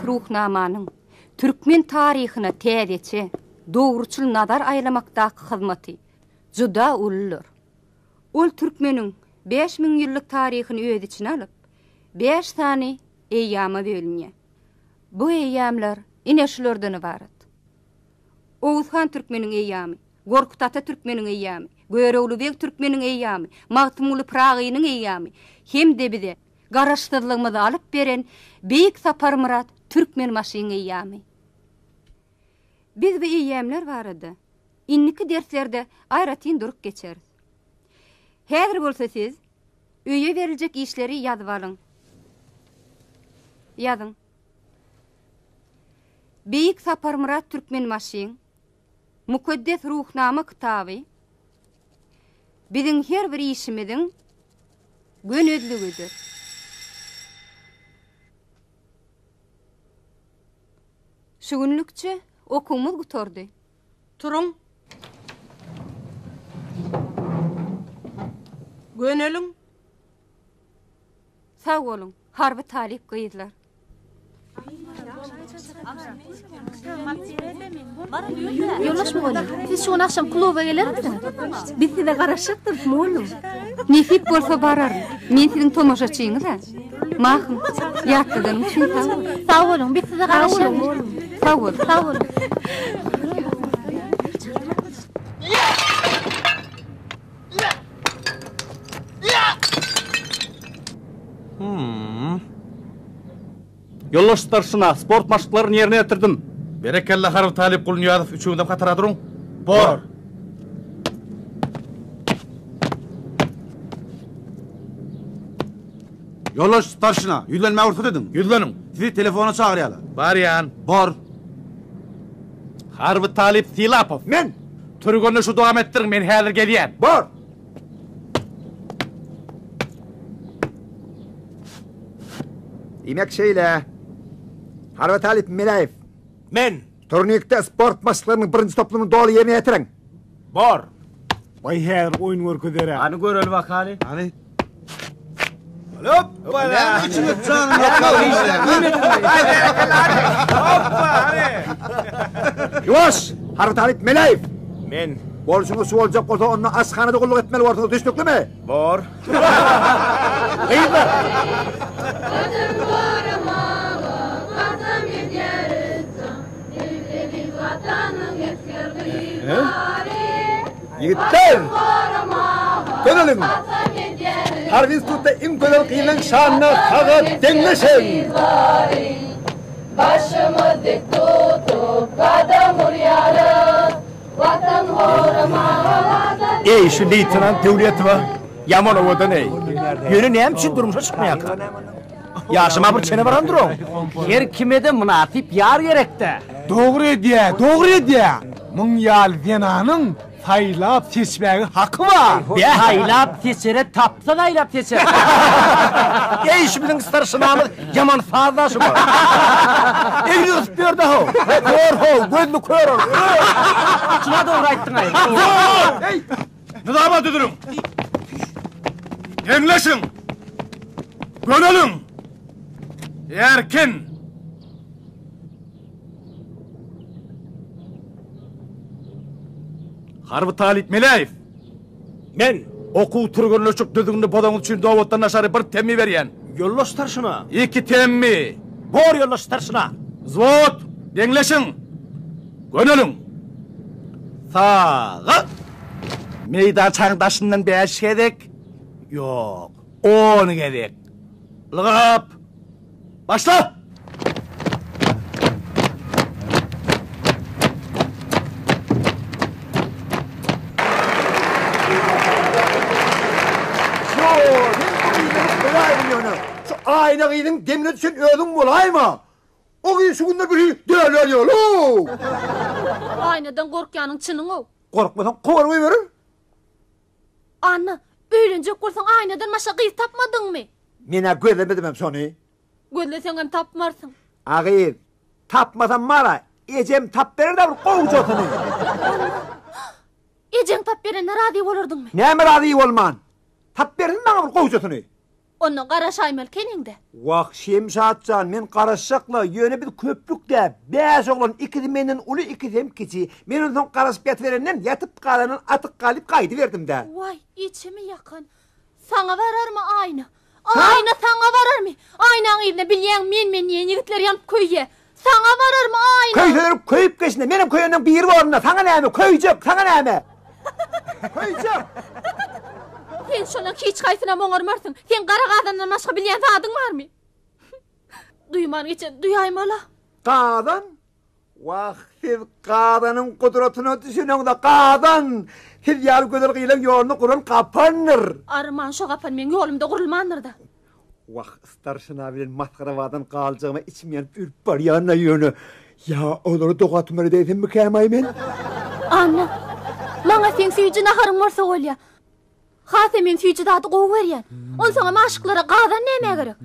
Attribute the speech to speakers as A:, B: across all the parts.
A: Mukaddes Ruhnamanyň türkmen taryhyna täzeçe, dogruçyl nazar aýlamakdaky hyzmaty juda uludyr. Ol türkmeniň 5000 ýyllyk taryhyny öz içine alyp, bäş sany eýýama bölünýär. Bu eýýamlar ine şulardan ybarat. Oguz han türkmeniň eýýamy, Gorkut ata türkmeniň eýýamy, Görogly beg türkmeniň eýýamy, Magtymguly Pyragynyň eýýamy hem-de bize Garaşsyzlygymyzy alyp beren Beýik Saparmyrat Türkmenbaşyň eýýamy. Biz bu eýýamlar barada indiki derslerde aýratyn durup geçeris. Häzir bolsa siz öýe beriljek işleri ýazyp alyň. Ýazyň. Beýik Saparmyrat Türkmenbaşyň Mukaddes Ruhnama kitaby biziň her bir işimiziň gönezligidir. Şu günlükçe okuwymyz gutardy.
B: Turuň! Göneliň!
A: Sag boluň, harby talyp gyzlar.
C: Ýoldaş mugallym, siz şu gün agşam kluba gelermisiňiz?
D: Biz size garaşjakdyrys, mugallym.
A: Nesip bolsa bararyn. Men siziň tomaşaçyňyz-a. Mahym, ýatladanyň üçin sag bol.
C: Sag boluň, biz size garaşýarys.
A: Sag bol.
C: Sag boluň.
E: Ýoldaş starşina, sport maşklaryny ýerine ýetirdim.
F: Berekella harby talyp Gulnyýazow üçüňizem hatara duruň. Bor.
G: Ýoldaş starşina, ýüzlenmäge rugsat ediň.
F: Ýüzleniň.
G: Sizi telefona çagyrýarlar.
F: Barýan.
G: Bor.
E: Harby talyp Sylapow.
G: Men.
F: Türgenleşigi dowam etdiriň, men häzir gelýän.
G: Bor.
H: Diýmek şeýle. Harby talyp Meläýew.
F: Men.
H: Turnikde sport maşklarynyň birinji toplumyny doly ýerine ýetiriň.
F: Bor.
I: Waý häzir oýun görkezer-ä.
J: Hany göreli bakaly.
G: Hany.
J: Hoppa!
G: Näme üçin janyň
J: Hoppa, hany.
H: Ýuwaş! Harby talyp Meläýew.
J: Men.
H: Bolşuňyz şu boljak bolsa, onda aşhanada gulluk etmeli borsuňyz, düşnüklimi?
J: Bor.
H: Gyzlar!
K: Watan goramaga kasam edýäris jan, Biz Watanyň esger gyzlary.
H: Ýigitler!
K: Goramaga
H: Göneliň!
K: kasam edýäris
H: Harby institutda iň gözel gyzyň şanyna saga deňleşiň!
K: gyzlary. Başymyz dik tutup gadam urýarys, Watan goramaga wada
L: Eý, şu leýtenant Döwletowa ýaman owadan-eý. Ýöne näme üçin durmuşa çykmaýarka? Ýaşym-a bir çene barandyr oň.
J: Her kime-de mynasyp ýar gerek-dä.
I: Dogry edýä, dogry edýä. Muň ýaly zenanyň saýlap seçmäge haky bar.
J: Bäh, saýlap seçere tapsa saýlap seçer.
L: Eý, şu biziň starşinamyz ýaman sazda şu bar. Egni gysyp ýörde-how. Kör-how, gözli kör ol.
J: Şuna dogry aýtdyň-aý.
L: Eý!
F: Nyzama düzüliň! Deňleşiň! Göneliň! Erkin! Harby talyp Meläýew!
L: Men!
F: Okuw türgenleşik düzgünini bozanyňyz üçin nobatdan daşary bir temmi berýän.
L: Ýoldaş starşina!
F: Iki temmi!
L: Bor ýoldaş starşina!
F: Wzwod! Deňleşiň! Göneliň! Saga!
L: Meýdançanyň daşyndan bäş gezek, ýok, on gezek.
F: Ylgap! Başla!
H: Ýo, sen bu gyzy bolaýdym ýöne. Şu Aýna gyzyň demine düşen özüň bolaýma. O gyz şu günde bir hili döler ýaly-ow.
C: Aýnadan gorkýanyň çynyň-ow.
H: Gorkmasaň kowar goýberer.
C: Anna, öýlenjek bolsaň Aýnadan başga gyz tapmadyňmy?
H: Men-ä gözlemedimem şony.
C: Gözleseňem tapmarsyň.
H: A gyz, tapmasam bar-a, ejem tap berer-dä bir gowjasyny.
C: Anna, ejeň tap berende razy bolardyňmy?
H: Näme razy bolman? Tap bersin maňa bir gowjasyny.
C: Onda garaşaýmaly ekeniň-dä.
H: Wah, Şemşat jan, men garaşjak-la, ýöne biz köplük-dä, bäş oglan, ikisi menden uly, ikisem kiçi. Men onsoň garaşyp ýatyberenden, ýatyp galandan atyk galyp gaýdyberdim-dä.
C: Waý, içimi ýakan. Saňa bararmy Aýna? Aýna saňa bararmy? Aýnaň yzyna bilýäň men-men diýen ýigitler ýanyp köýýä. Saňa bararmy Aýna?
H: Köýseler köýüp geçsin-de, menem köýenden biri borun-da, saňa näme, köýjek, saňa näme? Köýjek!
C: Sen şolaň hiç haýsynam oňarmarsyň. Seň gara gazandan başga bilýän zadyň barmy? Duýman geçen duýaýmaly.
H: Gazan? Wah, siz gazanyň gudratyna düşüneňiz-a, gazan! Siz ýaly gözel gyzlaň ýoluny guran gapandyr.
C: Arman şo gapan meň ýolumda gurulmandyr-da.
H: Wah, starşina bilen masgarabazdan galjagyma içim ýanyp ölüp barýan-da ýöne. Ýa olara doga-tumar edäýsemmikäm-aý men?
C: Anna, maňa seň süýji naharyň bolsa bolýa. Hasam men süýji zady gowy görýän. Onsoňam aşyklara gazan nämä gerek?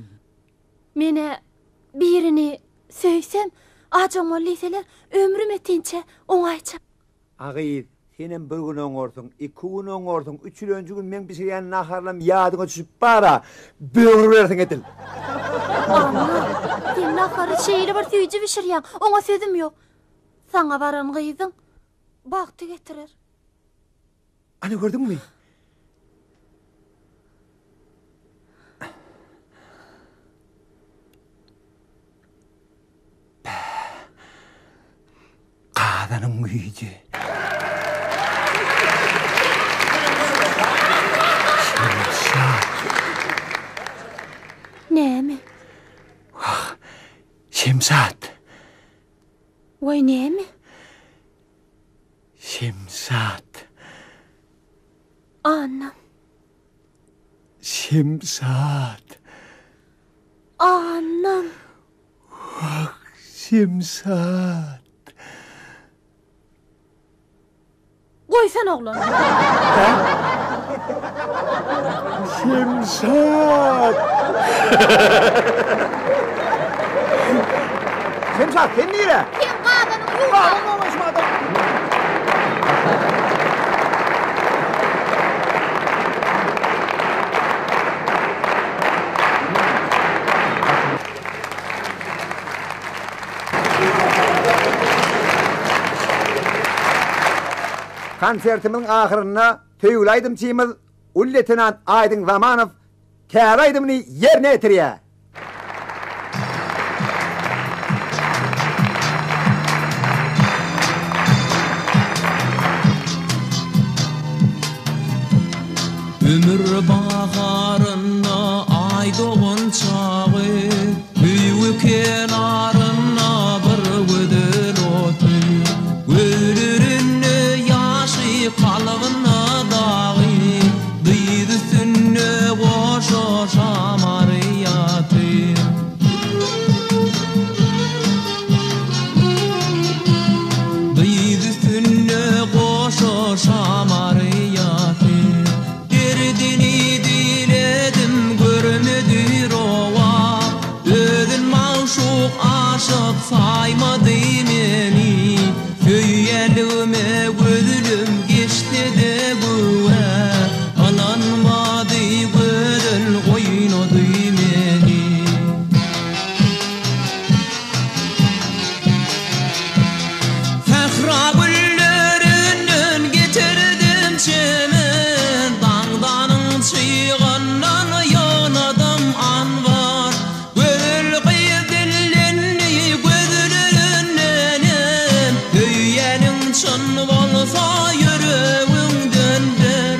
C: Men-ä birini söýsem, ajaň bol diýseler, ömrüm ötinçä oňaýjak.
H: A gyz, senem bir gün oňarsyň, iki gün oňarsyň, üçülenji gün meň bişirýän naharlarym ýadyňa düşüp bar-a, bögüriberersiň edil.
C: Anna, sen nahary şeýle bir süýji bişirýäň, oňa sözüm ýok. Saňa baran gyzyň bagty getirer.
H: Ana gördüňmi? Gazanyň güýji. Şemşat.
C: Näme?
H: Wah, Şemşat.
C: Waý näme?
H: Şemşat.
C: Annam.
H: Şemşat.
C: Annam.
H: Wah, Şemşat.
C: Goýsana oglan.
H: Şemşat. Şemşat, sen nire?
C: Sen gazanyňy ýuwma.
H: Konsertimiziň ahyrynda söýgüli aýdymçymyz uly leýtenant Aýdyň Zamanow täze aýdymyny ýerine ýetirýär.
M: Ömür baharynda Aý dogan çagy, Söýgi kenarynda bir gözel otyr. Gözlerinde ýaşy, kalbynda dagy, Dyz üstünde goşa şamary ýatyr. Dyz üstünde goşa şamary ýatyr. Derdini diledim, görmedi rowa. Özün magşuk, aşyk saýmady meni. Söýýänligime gözlüm geçse-de güwä. Ynanmady gözel oýnady meni. Sähra güllerinden getirdim çemen, Daňdanyň çygyndan ýygnadym anbar. Gözel gyz dillendi gözlerindenem, Söýýäniň çyn bolsa ýüregiňden ber.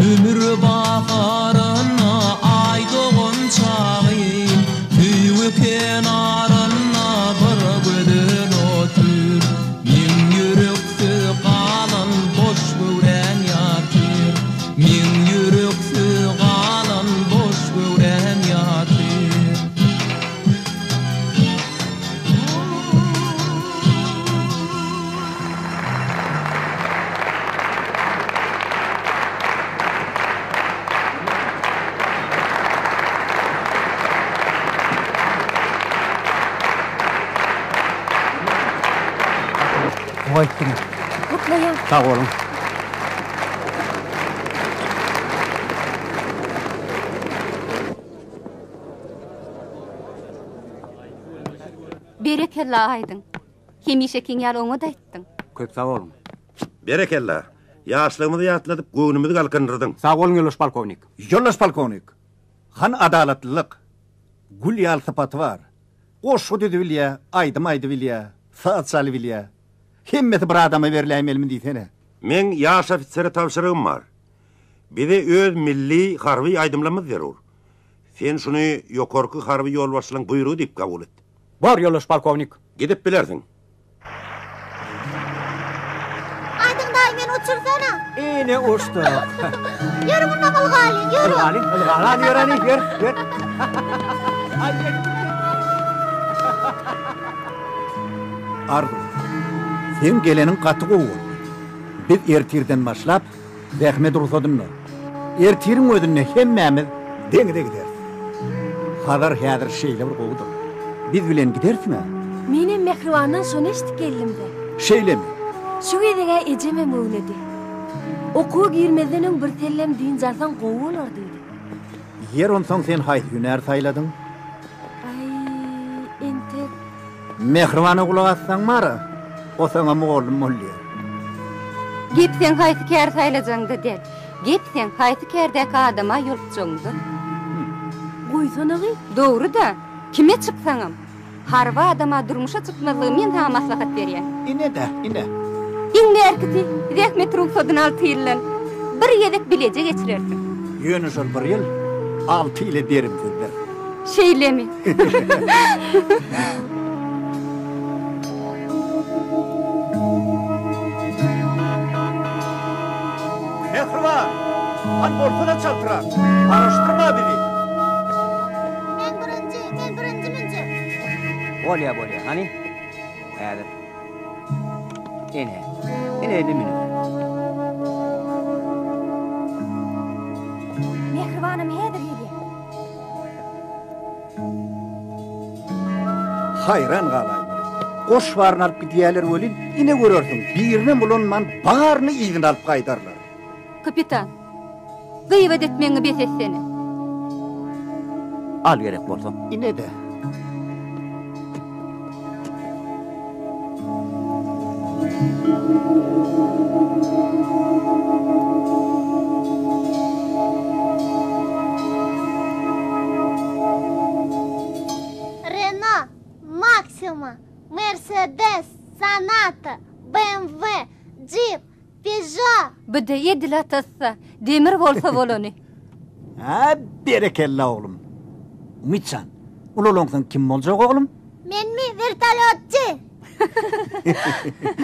M: Ömür baharynda Aý dogan çagy, Söýgi kenarynda bir gözel otyr. Meň ýüreksiz galan boş göwräm ýatyr. Meň ýüreksiz galan boş göwräm ýatyr.
E: Gowy aýtdyňyz.
C: Gutlaýan.
E: Sag boluň.
A: Berekella Aýdyň. Hemişekiň ýaly oňat aýtdyň.
N: Köp sag boluň.
O: Berekella. Ýaşlygymyzy ýatladyp, göwnümizi galkyndyrdyň.
N: Sag boluň, ýoldaş polkownik.
F: Ýoldaş polkownik, han adalatlylyk, gül ýaly sypaty bar. Goşgy düzübilýä, aýdym aýdybilýä, saz çalybilýä. Hemmesi bir adama berläýmelimi diýsene.
O: Meň ýaş ofisere tabşyrygym bar. Bize öz milli harby aýdymlarymyz zerur. Sen şuny ýokarky harby ýolbaşçylaryň buýrugy diýip kabul et.
N: Bor, ýoldaş polkownik.
O: Gidip bilersiň.
C: Aýdyň daýy meni uçursana.
J: Ine uçduk.
C: Ýör mundan ylgalyň, ýör.
J: Ylgalyň, ylgaly ýör hany, ýör, ýör.
F: Arzuw, seň geleniň gaty gowy boldy. Biz ertirden başlap zähmet rugsadynda. Ertiriň özünde hemmämiz deňize gideris. Hazar häzir şeýle bir gowudyr. Biz bilen gidersiň-ä?
D: Menem Mähribandan şony eşidip geldim-de.
F: Şeýlemi?
D: Şu gezeg-ä ejemem göwnedi. Okuwa girmezden öň birsellem dynç alsaň gowy bolar diýdi.
F: Ýer onsoň sen haýsy hünär saýladyň?
D: Aý, entek.
F: Mähribana gulak assaň bar-a, o saňa mugallym bolýar.
A: Gep seň haýsy kär saýlajagyňda däl. Gep seň haýsy kärdäki adama ýolukjagyňda.
D: Goýsana gyz.
A: Dogry-da, kime çyksaňam, harby adama durmuşa çykmazlygy men saňa maslahat berýän.
F: Ine-dä, ine.
A: Iň bärkisi, zähmet rugsadyny alty ýyldan bir gezek bileje geçirersiň.
F: Ýöne şol bir ýyl alty ýyla berimsizdir.
A: Şeýlemi?
F: Mähriban! Han bolsana çaltrak! Garaşdyrma bizi!
C: Men birinji, men birinji münjek!
J: Bolýa, bolýa, hany, häzir. Ene, ene indi münüber.
A: Mähribanym häzir gelýär.
F: Haýran galaýmaly. Goş baryny alyp gidýärler welin, ine görersiň, birinem ulanman baryny yzyna alyp gaýdarlar.
A: Kapitan, gybat etmegiňi bes etsene.
J: Al gerek bolsa.
F: Ine-de.
C: Reno, Maksima, Mersedes, Sonata, BMW, Jip, Pežo.
A: Bu-da edil atasy, demir bolsa bolany.
F: Hä, berekella oglum. Umytjan, ulalaňsoň kim boljak oglum?
C: Menmi, wertolýotçy.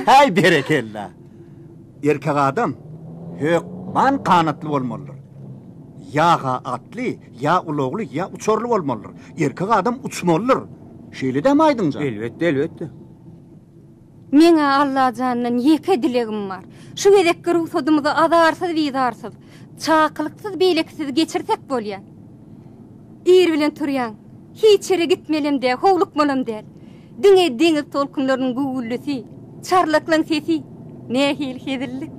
F: Häý, berekella. Erkek adam hökman ganatly bolmalydyr. Ýa-ha atly, ýa ulagly, ýa uçarly bolmalydyr. Erkek adam uçmalydyr. Şeýle dämi Aýdyňjan?
N: Elbetde, elbetde.
A: Meň-ä Allajandan ýeke dilegim bar. Şu gezekki rugsadymyzy azarsyz-bizarsyz, çakylyksyz-beýlekisiz geçirsek bolýa. Ir bilen turýaň. Hiç ýere gitmelem däl, howlukmalam däl. Diňe deňiz tolkunlarynyň güwwüldisi, çarlaklaň sesi. Nähili hezillik.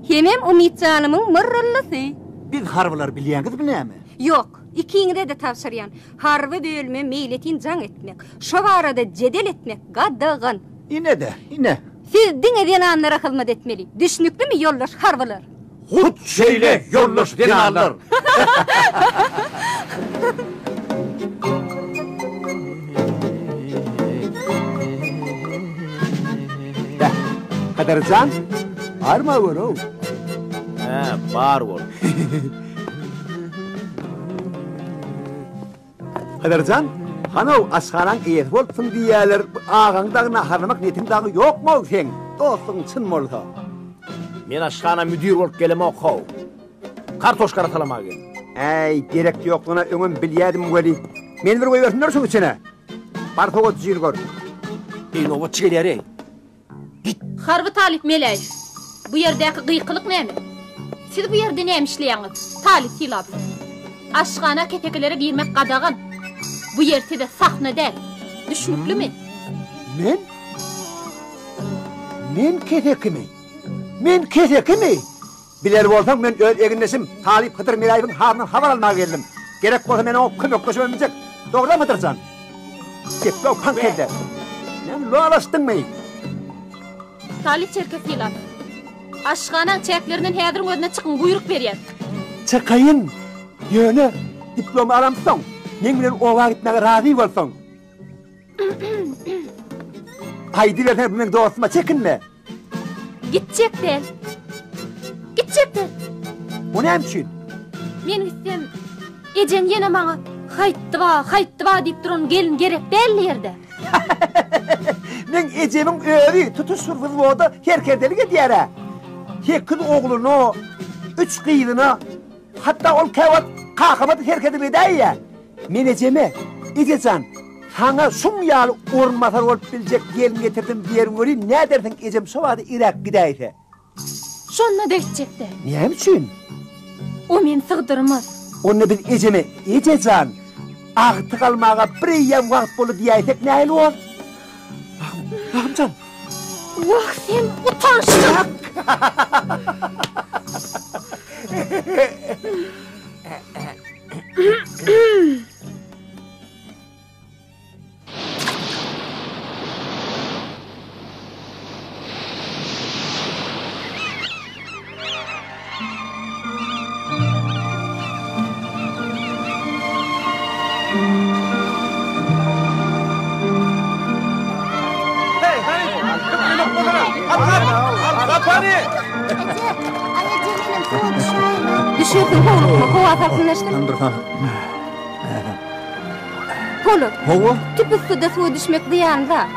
A: Hemem Umytjanymyň myrryldysy.
F: Biz harbylar bilýäňizmi näme?
A: Ýok, ikiňize-de tabşyrýan. Harby bölüme meýletin jaň etmek, şo barada jedel etmek gadagan.
F: Ine-de, ine.
A: Siz diňe zenanlara hyzmat etmeli. Düşnüklimi, ýoldaş harbylar?
F: Hut şeýle, ýoldaş zenanlar!
H: Beh, Hydyr jan, arma gör-ow.
L: Hä, bar bol.
H: Hydyr jan, hanow aşhanaň eýesi bolupsyň diýýäler, bu agaňy dagy naharlamak niýetiň dagy ýokm-ow seň, dostlugyň çyn bolsa.
L: Men aşhana müdir bolup gelemok-how. Kartoşka arasalamaga geldim.
H: Äý, gerek ýoklugyna öňem bilýädim weli, meni bir goýbersinler şuň içine. Bar sowadyjyny gör.
L: Eý, nobatçy gelýär-eý. Git!
C: Harby talyp Meläýew, bu ýerdäki gykylyk näme? Siz bu ýerde näme işleýäňiz, talyp Sylapow? Aşhana kesekilere girmek gadagan. Bu ýer size sahna däl. Düşnüklimi?
H: Men? Men kesekimi? Men kesekimi? Biler bolsaň, men öz egindeşim talyp Hydyr Meläýewiň halyndan habar almaga geldim. Gerek bolsa men oňa kömekleşibem biljek. Dogrudanmy Hydyr jan? Gepläw paňk elde. Näme lolaşdyňmy?
C: Talyp Çerkez Sylapow. Aşhanaň çäklerinden häziriň özünde çykyň, buýruk berýän.
H: Çykaýyn. Ýöne diplomy alamsoň, meň bilen oba gitmäge razy bolsaň. Aýdybersene bu meň dostuma, çekinme.
C: Gitjek däl. Gitjek däl.
H: O näme üçin?
C: Men gitsem, ejeň ýene maňa haýtdy ba, haýtdy ba diýip duran gelin gerek däl diýer-dä.
H: Meň ejemiň özi tutuş bir wzwoda serkerdelik edýär-ä. Sekiz ogluna, üç gyzyna, hatda ol käwagt kakama-da serkerdelik edäýýär. Men ejeme, Eje jan, saňa şuň ýaly orunbasar bolup biljek gelin getirdim diýerin welin, nädersiň ejem şo bada iräk gidäýse.
C: Şonda-da gitjek däl.
H: Näme üçin?
C: O meni sygdyrmaz.
H: Onda biz ejeme, Eje jan, agtyk almaga bireýýäm wagt boldy diýäýsek nähili bor? Bahym, jan.
C: Wah, sen utançsyz! Düşersiň howlukma, howa salkynlaşdy. Polat.
F: Hawa.
A: Tüp yssyda suwa düşmek zyýanly zat.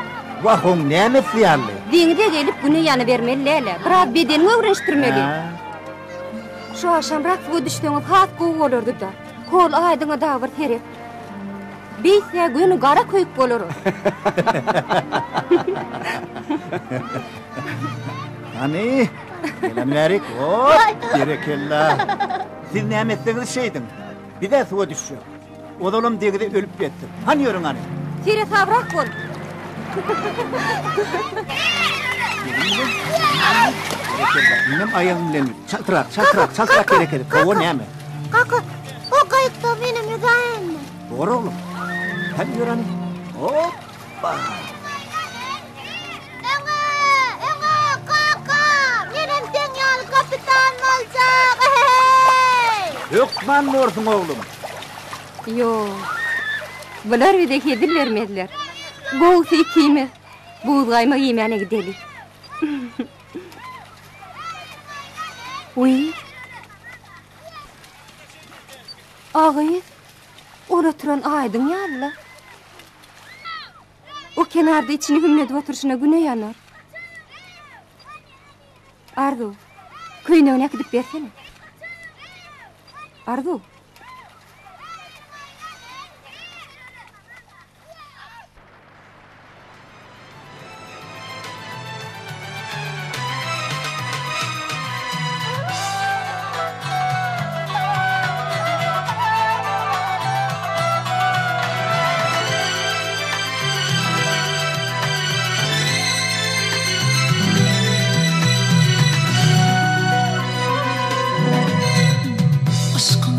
F: Wah, oň nämesi zyýanly?
A: Deňize gelip güne ýanybermeli däl-ä. Biraz bedeniňi öwrenişdirmeli. Şu agşamrak suwa düşseňiz has gowy bolardy-da. Hol aýdyňa dagy bir seret. Beýtse göni gara köýük bolar ol.
F: Hany, gelen bärik. Hop, berekella. Siz näme etseňiz şeýdiň. Biz-ä suwa düşjek. Ozalam deňize ölüp ýetdik. Hany ýörüň hany.
A: Seresabrak bol.
F: Berekella. Indem aýagyň bilen çaltrak, çaltrak, çaltrak hereket et. Hawa näme?
P: Kaka, o gaýykda menem ýüzäýinmi?
F: Bor oglum. Hany ýör hany. Hopba.
P: Öňe! Öňe! Kaka! Menem seň ýaly kapitan boljak! Eheheý!
F: Hökman borsuň oglum.
A: Ýok. Bular bize hezil bermezler. Gowusy ikimiz buzgaýmak iýmäne gideli. Wiý. A gyz, ol oturan aýdyň ýaly-la. O kenarda içini hümledip oturyşyna güne ýanar. Arzuw, köýnegini äkidip bersene. Arzuw.
M: Yşkyň.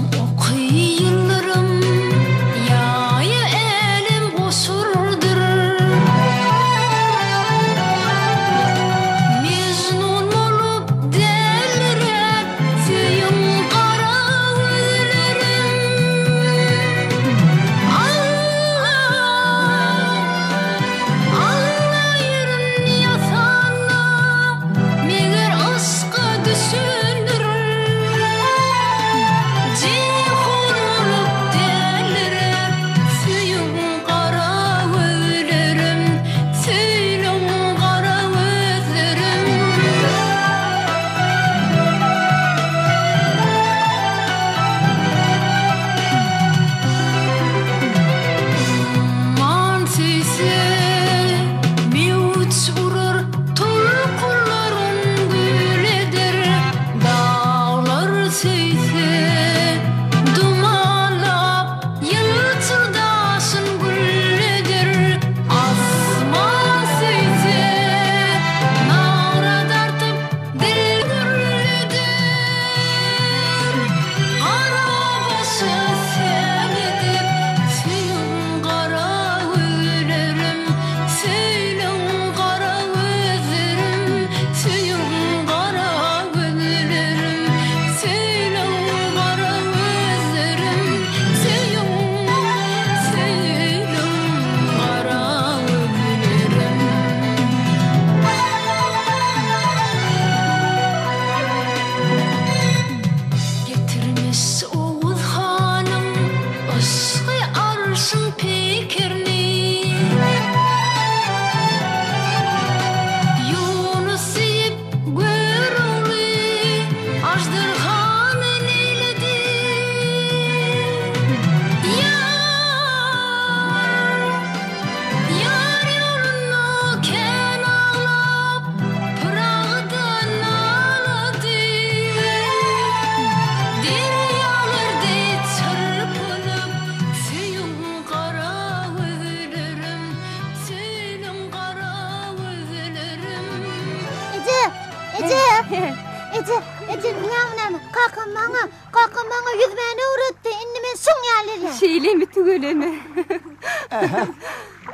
P: Eje, eje, bilýäňmi näme? Kakam maňa, kakam maňa ýüzmäni öwretdi. Indi men şuň ýaly ýüzýän.
A: Şeýlemi tüweleme.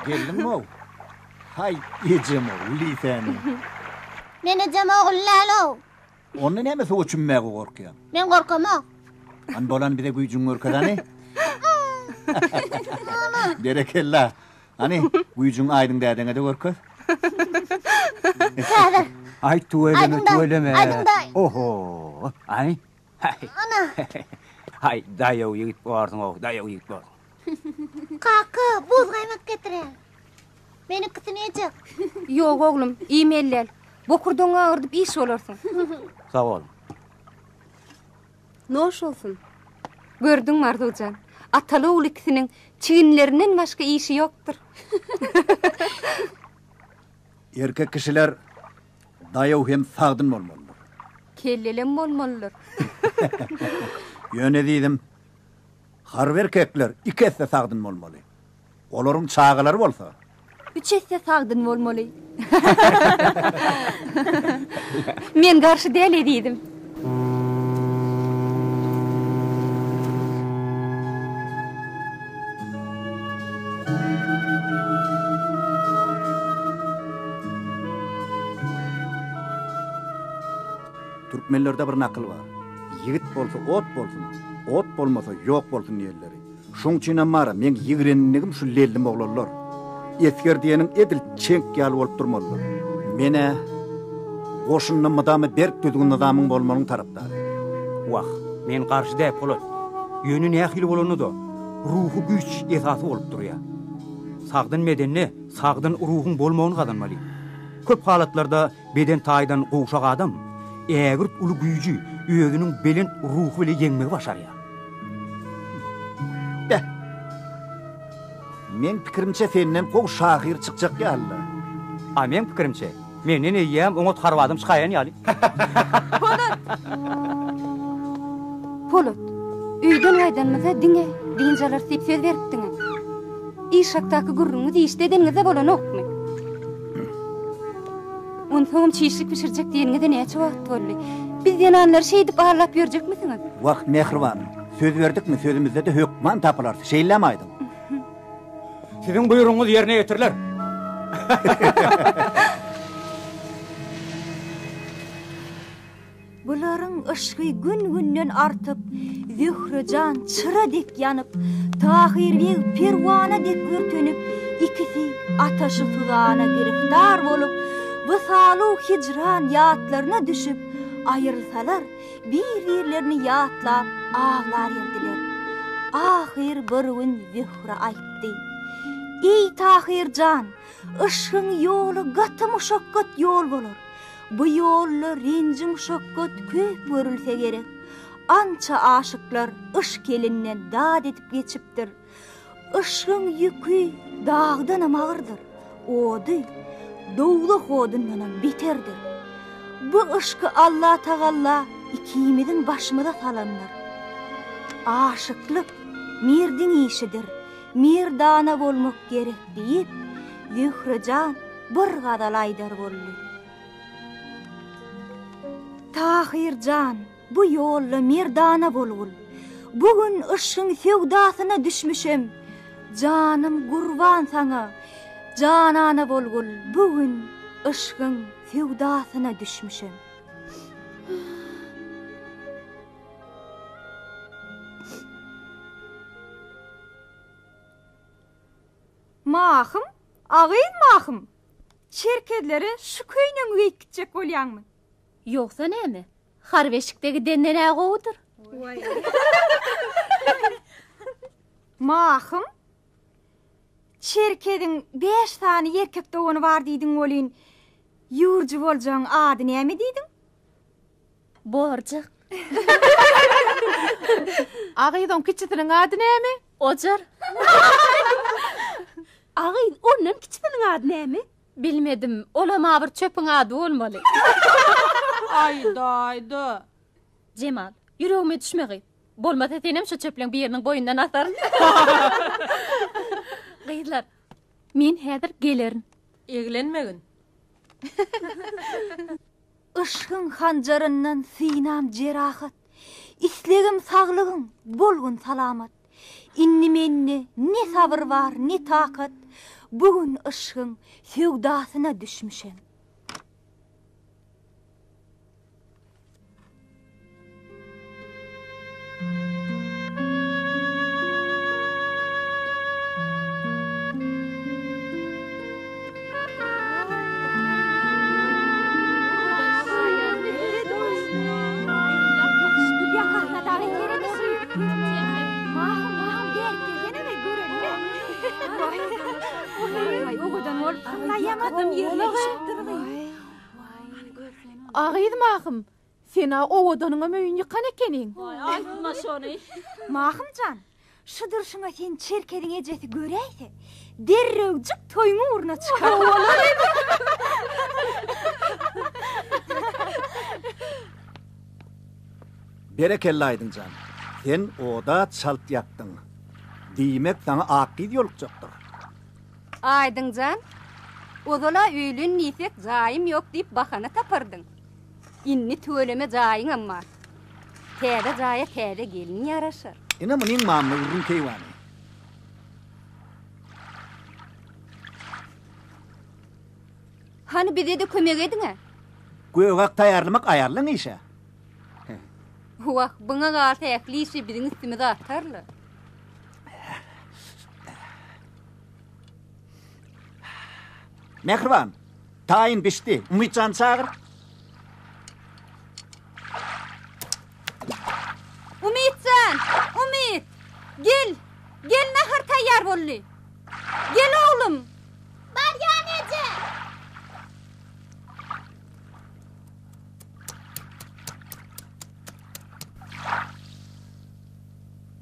F: Geldiňmi-ow? Haý, ejem-ow, lisäni.
P: Men ejem ogul däl-ow.
F: Onda näme suwa çümmäge gorkýaň?
P: Men gorkamok.
F: Hany bolany bize güýjüňi görkez hany. Berekella. Hany, güýjüňi Aýdyň dädeňe-de görkez.
P: Häzir.
N: Aý tüweleme,
P: Aýdyň daýy,
N: tüweleme.
P: Aýdyň daýy.
N: Oho, aý.
P: Ana.
N: Haý, daýaw ýigit borsuň-ow, daýaw ýigit borsuň.
P: Kaka, buz gaýmak getirýän. Men ikisini iýjek.
A: Ýok, oglum, iýmeli däl. Bokurdagyňy agyrdyp iş bolarsyň.
N: Sag boluň.
A: Noş bolsun. Gördüňmi, Arzuwjan, ataly-ogul ikisiniň çiginlerinden başga işi ýokdur.
F: Erkek kişiler daýaw hem sagdyn bolmalydyr.
A: Kellelem bolmalydyr.
F: Ýöne ezizim, harby erkekler iki esse sagdyn bolmaly. Olaryň çagalary bolsa.
C: Üç esse sagdyn bolmaly.
A: Men garşy däl ezizim.
F: Türkmenlerde bir nakyl bar. Ýigit bolsa ot bolsun, ot bolmasa ýok bolsun diýenleri. Şoň üçinem bar-a, meň ýigrendigim şu lellim oglanlar. Esger diýeniň edil çeňk ýaly bolup durmalydyr. Men-ä goşunda mydama berk düzgün-nyzamyň bolmagynyň tarapdary.
N: Wah, men garşy däl, Polat. Ýöne nähili bolanda-da, ruhy güýç esasy bolup durýar. Sagdyn bedende sagdyn ruhuň bolmagyny gazanmaly. Köp halatlarda beden taýdan gowşak adam ägirt uly güýji özüniň belent ruhy bile ýeňmegi başarýar.
F: Beh! Meň pikirimçe senden gowy şahyr çykjak ýaly-la.
N: A meň pikirimçe, menden eýýäm oňat harby adam çykaýan ýaly.
A: Polat! Polat, öýden gaýdanymyzda diňe dynç alarys diýip söz beripdiňiz. Iş hakdaky gürrüňiňizi işde edeniňizde bolanokmy? Onsoňam çişlik bişirjek diýeniňize näçe wagt boldy? Biz zenanlary şeýdip aldap ýörjekmisiňiz?
F: Wah, mähribanym, söz berdikmi, sözümizde-de hökman tapylarys, şeýlemi Aýdyň?
N: Siziň buýrugyňyz ýerine ýetiriler.
Q: Bularyň yşgy gün-günden artyp, Zöhre jan çyra dek ýanyp, Tahyr beg perwana dek örtenip, ikisi ataşy-suzana giriftar bolup, wysalu-hijran ýatlaryna düşüp, aýrylsalar, bir-birlerini ýatlap aglar erdiler. Ahyr bir gün Zöhre aýtdy, Eý, Tahyr jan, yşgyň ýoly gaty muşakgat ýol bolar. Bu ýolda renji-muşakgat köp görülse gerek. Ança aşyklar yşk elinden dat edip geçipdir. Yşgyň ýüki dagdanam agyrdyr, ody dowzah odundanam beterdir. Bu yşky Allatagalla ikimiziň başymyza salandyr. Aşyklyk merdiň işidir, merdana bolmak gerek diýip, Zöhre jan bir gazal aýdar boldy. Tahyr jan, bu ýolda merdana bolgul. Bu gün yşgyň söwdasyna düşmüşem. Janym gurban saňa, janana bolgul, bu gün yşgyň söwdasyna düşmüşem.
R: Mahym, agyz Mahym! Çerkezlere şu köýnegiňi geýip gitjek bolýaňmy?
C: Ýogsa näme? Harby eşikde gidenden-ä gowudyr.
R: Mahym, Çerkeziň bäş sany erkek dogany bar diýdiň welin, ýüwürji boljagyň ady näme diýdiň?
C: Borjak.
B: Agyz oň kiçisiniň ady näme?
C: Ojar.
Q: Agyz ondan kiçisiniň ady näme?
C: Bilmedim, olam-a bir çöpüň ady bolmaly.
B: Aýda-aýda.
C: Jemal, ýüregime düşme gyz. Bolmasa senem şu çöpleň biriniň boýundan asaryn. Gyzlar, men häzir gelerin.
B: Eglenmegin.
Q: Yşgyň hanjaryndan synam jerahat, Islegim saglygyň, bolgun salamat. Indi mende ne sabyr bar, ne takat, Bu gün yşgyň söwdasyna düşmüşem.
B: A gyz Mahym, sen-ä owadanyňam öýüni ýykan ekeniň.
C: Aýtma şony.
R: Mahym jan, şu durşuňa seni Çerkeziň ejesi göräýse, derrewjik toýuň ugruna çykar.
F: Berekella Aýdyň jan, sen oda çalt ýakdyň. Diýmek, saňa ak gyz ýolukjakdyr.
A: Aýdyň jan, ozal-a öýlen diýsek jaýym ýok diýip bahana tapardyň. Indi tüweleme jaýyňam bar. Täze jaýa täze gelin ýaraşar.
F: Ine munyň mamla gürrüň keýwany.
A: Hany bize-de kömek ediň-ä.
F: Gögak taýýarlamak aýallaň işi.
A: Wah, buňa galsa ähli işi biziň üstümize atarlar.
F: Mähriban, taýyn bişdi. Umytjany çagyr.
A: Umytjan! Umyt! Gel! Gel, nahar taýýar boldy. Gel, oglum!
P: Barýan eje!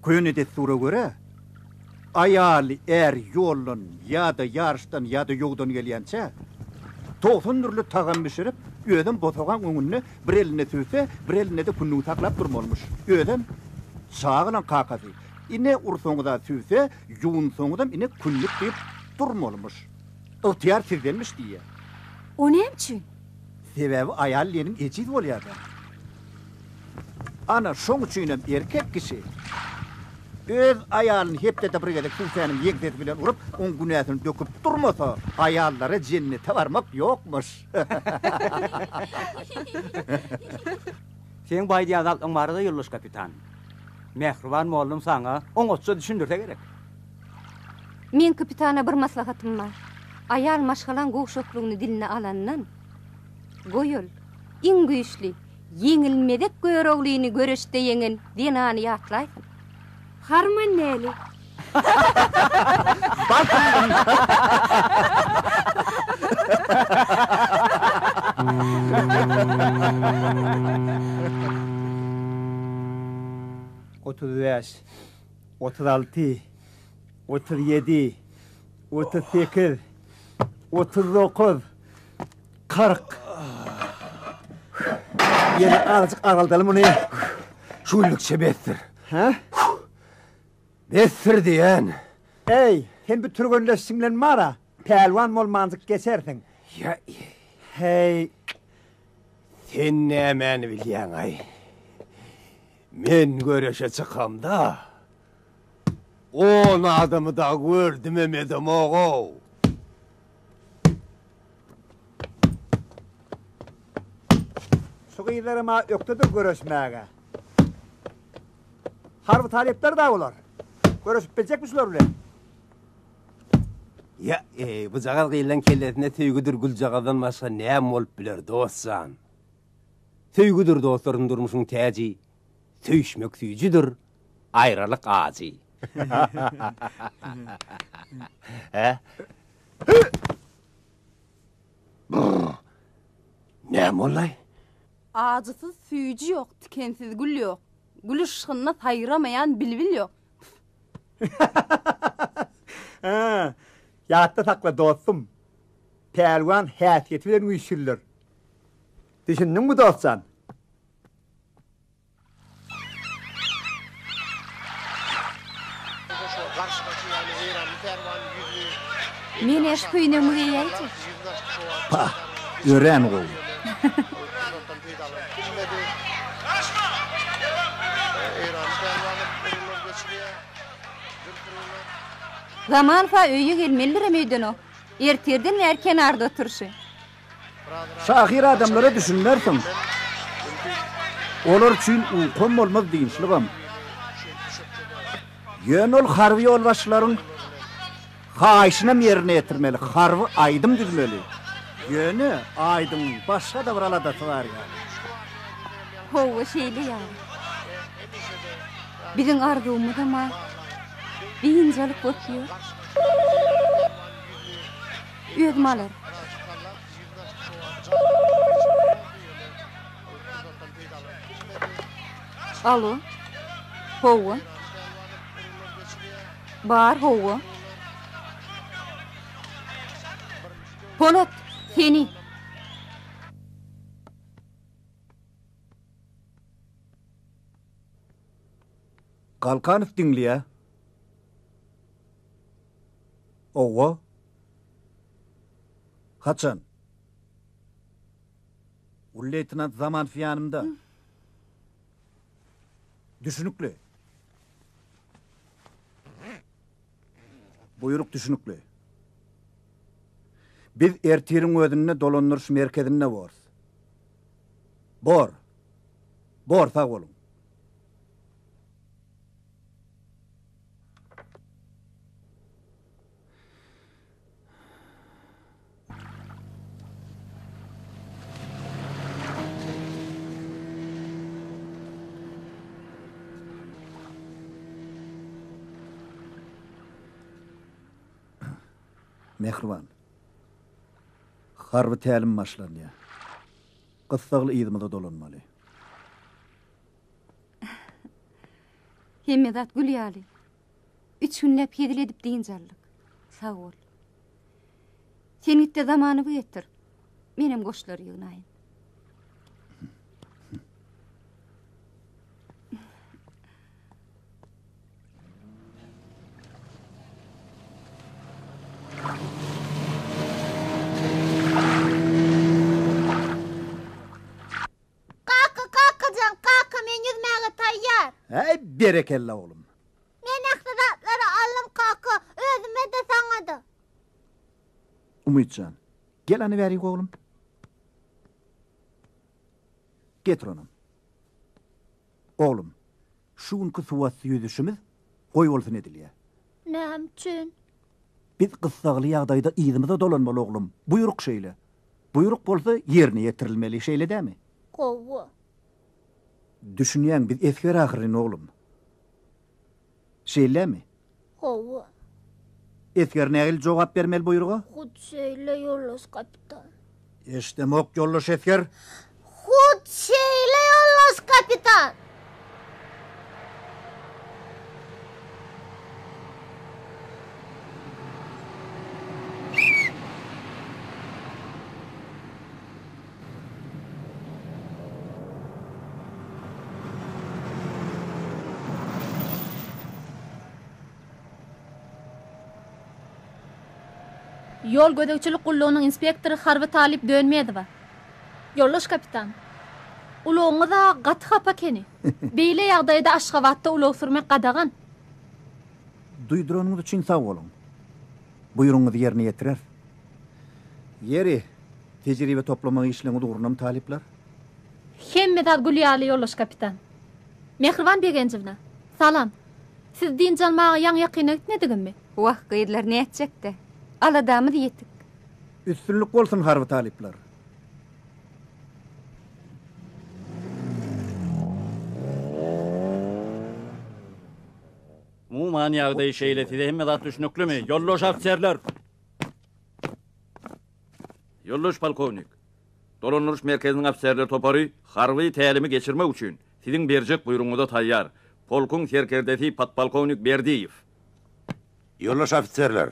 F: Köne dessura görä, aýaly är ýoldan ýa-da ýaryşdan ýa-da ýowdan gelýänçä, 90 dürli tagam bişirip, özem bosagaň öňünde bir elinde sübse, bir elinde-de kündügi saklap durmalymyş. Özem, çagalaň kakasy, ine ursaňyz-a sübse, ýuwunsaňyzam ine kündük diýip durmalymyş. Ygtyýar sizdenmiş diýýär.
D: O näme üçin?
F: Sebäbi aýal diýeniň ejiz bolýar-da. Ana, şoň üçinem erkek kişi öz aýalyny hepdede bir gezek sübsäniň ýeňsesi bilen urup, oň günäsini döküp durmasa, aýallara jennete barmak ýokmuş.
N: Seň bu aýdýan zatlaň barada, ýoldaş kapitan, mähriban mollum saňa oňatja düşündirse gerek.
A: Meň kapitana bir maslahatym bar. Aýal maşgalaň gowşaklygyny diline alandan, goý ol, iň güýçli, ýeňilmezek Göroglyny göreşde ýeňen zenany ýatlaýsyn.
D: Harman näli?
H: 35, 36, 37, 38, 39, 40. Ýene azajyk azaldaly muny.
L: Şu günlükçe besdir.
H: Hä?
L: Besdir diýen.
H: Eý, sen bu türgenleşişiň bilen bar-a, pälwan bolmanjyk geçersiň.
L: Ýa.
H: Heý.
L: Sen nämäni bilýäň-aý? Men göreşe çykamda, on adamy dagy gördümem edemog-ow.
H: Şu gyzlaram-a ökdedir göreşmäge. Harby talyplar-da bular. Göreşip biljekmi şular bilen?
L: Ýa, eý, bujagaz gyzlaň kellesinde söýgüdir güljagazdan başga näme bolup biler, dost jan? Söýgüdir dostlarym durmuşyň täji, Söýüşmek süýjüdir, aýralyk ajy. Hä? Brr! Näme boldy-aý?
B: Ajysyz süýji ýok, tikensiz gül ýok. Gül yşgynda saýramaýan bilbil ýok.
H: Hä, ýatda sakla dostum. Pälwan häsiýeti bilen güýçlüdir. Düşündiňmi dost jan?
A: Men-ä şu köýnegimi geýäýjek.
F: Pah, örän gowy.
S: bilmedi. Eýranly pälwanam urgular geçirýär. Dürk urgular.
A: Zamanow-a öýe gelmelidirem öýdenok. Ertirden bäri kenarda oturyşy.
F: Şahyr adamlara düşünmersiň. Olar üçin ukam bolmaz, dynçlygam. Ýöne ol harby ýolbaşçylaryň haýyşynam ýerine ýetirmeli, harby aýdym düzmeli. Ýöne aýdymyň başga-da bir aladasy bar ýaly.
A: Hawa, şeýle ýaly. Biziň arzuwymyzam-a biynjalyk bolup ýör. Özüm alaryn. Alo. Hawa. Bar, hawa. Polat, seni.
F: Galkanow diňleýär. Owa. Haçan? Uly leýtenant Zamanow ýanymda. Düşünikli. Buýruk düşünikli. Biz ertiriň özünde dolandyryş merkezinde borus. Bor. Bor, sag boluň. Mähriban. Harby tälim başlanýar. Gyssagly yzymyza dolanmaly.
A: Hemme zat gül ýaly. Üç günläp hezil edip dynç aldyk. Sag bol. Sen git-de Zamanowy getir. Menem goşlary ýygnaýyn.
P: Kaka, kakajan, kaka, men ýüzmäge taýýar.
F: Äý, berekella, oglum.
P: Men ähli zatlary aldym, kaka, özüme-de, saňa-da.
F: Umytjan, gel hany bärik, oglum. Getir onam. Oglum, şu günki suwasty ýüzüşimiz goý bolsun edilýär.
P: Näme üçin?
F: Biz gyssagly ýagdaýda yzymyza dolanmaly, oglum. Buýruk şeýle. Buýruk bolsa ýerine ýetirilmeli, şeýle dämi?
P: Gowy.
F: Düşünýäň, biz esger ahyryn, oglum. Şeýlemi?
P: Hawa.
F: Esger nähili jogap bermeli buýruga?
P: Hut şeýle, ýoldaş kapitan.
F: Eşdemok, ýoldaş esger.
P: Hut şeýle, ýoldaş kapitan.
C: Ýol gözegçilik gullugynyň inspektory harby talyp Dönmezowa. Ýoldaş kapitan. Ulagyňyz-a gaty hapa ekeni. Beýle ýagdaýda Aşgabatda ulag sürmek gadagan.
F: Duýduranyňyz üçin sag boluň. Buýrugyňyzy ýerine ýetireris. Ýeri, tejribe toplamak işleňiz ugrunamy talyplar?
C: Hemme zat gül ýaly, ýoldaş kapitan. Mähriban Begenjewna, salam. Siz dynç almaga ýaňy-ýakynda gitmediňizmi?
A: Wah, gyzlar, nätjek-dä. Aladamyz ýetik.
F: Üstünlik bolsun, harby talyplar!
E: Umuman ýagdaý şeýle, size hemme zat düşnüklimi, ýoldaş ofiserler? Ýoldaş polkownik, dolandyryş merkeziniň ofiserler topary harby tälimi geçirmek üçin siziň berjek buýrugyňyza taýýar. Polkuň serkerdesi podpolkownik Berdiýew.
O: Ýoldaş ofiserler!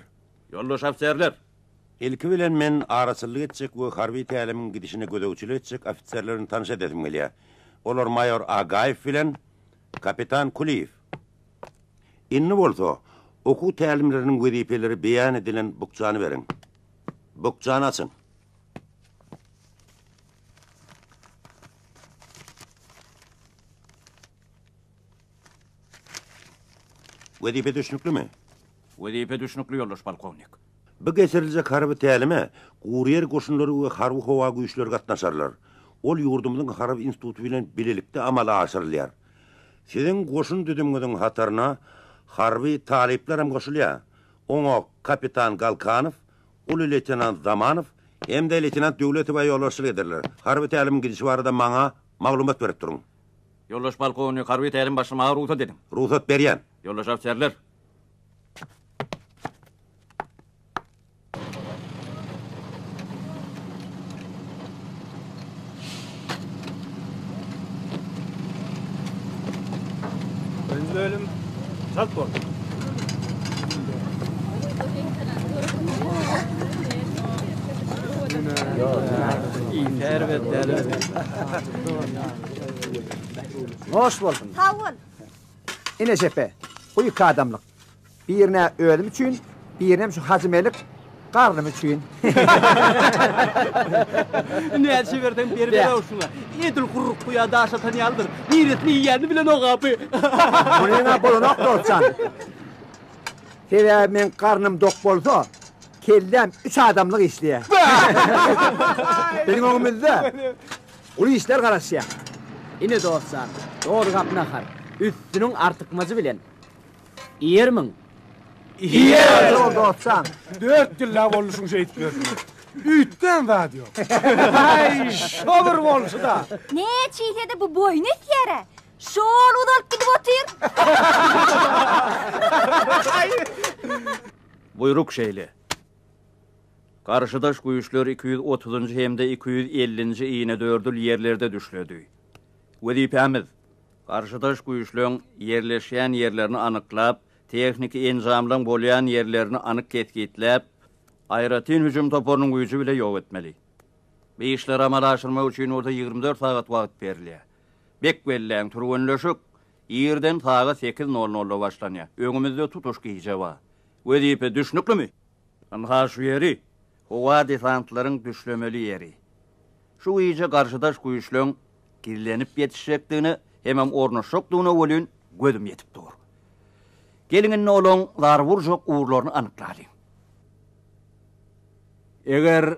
E: Ýoldaş ofiserler!
O: Ilki bilen men araçyllyk etjek we harby tälimiň gidişine gözegçilik etjek ofiserlerini tanyş edesim gelýär. Olar maýor Agaýew bilen kapitan Kulyýew. Indi bolsa, okuw tälimleriniň wezipeleri beýan edilen bukjany beriň. Bukjany açyň. Wezipe düşnüklimi?
E: Wezipe düşnükli, ýoldaş polkownik.
O: Bu geçiriljek harby tälime guryýer goşunlary we harby-howa güýçleri gatnaşarlar. Ol ýurdumyzyň harby instituty bilen bilelikde amala aşyrylýar. Siziň goşun düzümiňiziň hataryna harby talyplar hem goşulýar. Oňa kapitan Galkanow, uly leýtenant Zamanow hem-de leýtenant Döwletowa ýolbaşçylyk ederler. Harby tälimiň gidişi barada maňa maglumat berip duruň.
E: Ýoldaş polkownik, harby tälim başlamaga rugsat ediň.
O: Rugsat berýän.
E: Ýoldaş ofiserler!
G: Birinji bölüm çalt bol.
H: Hoş bolsun.
Q: Sag bol.
H: Ine şepe, bu iki adamlyk. Birini özüm üçin, birinem şu Hajy Melik garnym üçin.
T: Näçe berseň beriberaw şuňa. Edil gurruk guýa daş atan ýalydyr. Niresini iýýänini bilenok-a bu.
H: Munyň-a bolanok dostjan. Sebäbi meň garnym dok bolsa, kelläm üç adamlyk işleýär. Biziň öňümizde uly işler garaşýar.
J: Ine dostjan, doly gap nahar. Üstüniň artykmajy bilen. Iýermiň?
I: Iýerin!
H: Ol dostjan.
I: Dört ýyllap boldy şuň şeýdip ýörşüne. Üýtgän zat ýok. Aý, şo bir bolşy-da.
Q: Näçe iýse-de bu boýny ösýär-ä. Şo-ol uzalyp gidip otyr.
E: Buýruk şeýle. Garşydaş güýçler 230-njy hem-de 250-nji inedördül ýerlerde düşledi. Wezipämiz, Garşydaş güýçleň ýerleşýän ýerlerini anyklap, tehniki enjamlaň bolýan ýerlerini anyk kesgitläp, aýratyn hüjüm toparynyň güýji bile ýok etmeli. Bu işleri amala aşyrmak üçin bolsa 24 sagat wagt berilýär. Bek belläň, türgenleşik irden sagat sekiz nol nolda başlanýar. Öňümizde tutuş gije bar. Wezipe düşnüklimi? Ynha şu ýeri, howa desantlaryň düşlemeli ýeri. Şu gije garşydaş güýçleň Gizlenip ýetişjekdigine hemem ornaşjakdygyna welin gözüm ýetip dur. Geliň indi olaň zarba urjak ugurlaryny anyklalyň.
N: Eger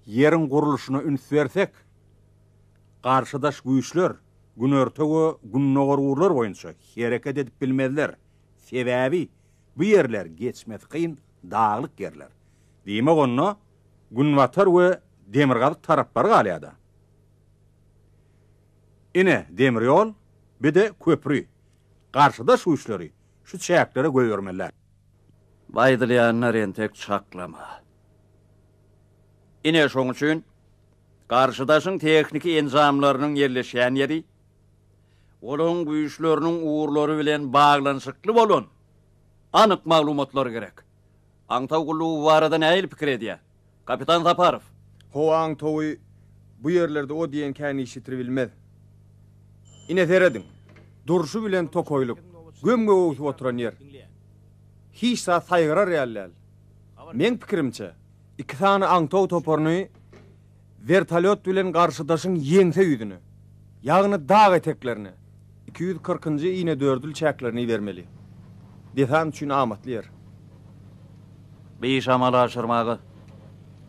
N: ýeriň gurluşyna üns bersek, garşydaş güýçler günorta we gündogar ugurlar boýunça hereket edip bilmezler. Sebäbi bu ýerler geçmesi kyn daglyk ýerler. Diýmek onda günbatar we demirgazyk taraplary galýar-da. Ine, demir ýol, bir-de köpri. Garşydaş güýçleri şu çäklere goýbermeliler.
E: Bu aýdylýanlar entek çaklama. Ine, şoň üçin garşydaşyň tehniki enjamlarynyň ýerleşýän ýeri, olaryň güýçleriniň ugurlary bilen baglanyşykly bolan anyk maglumatlar gerek. Aňtaw gullugy bu barada nähili pikir edýär? Kapitan Saparow.
G: Howa aňtawy bu ýerlerde o diýen kän iş ýitiribilmez. Ine serediň, durşy bilen tokaýlyk, göm-gök öwsüp oturan ýer. Hiç zat saýgarar ýaly däl. Meň pikirimçe, iki sany aňtaw toparyny wertolýot bilen garşydaşyň ýeňse ýüzüne, ýagny dag eteklerine, 240-njy inedördül çäklerine ibermeli. Desant üçin amatly ýer.
E: Bu işi amala aşyrmaga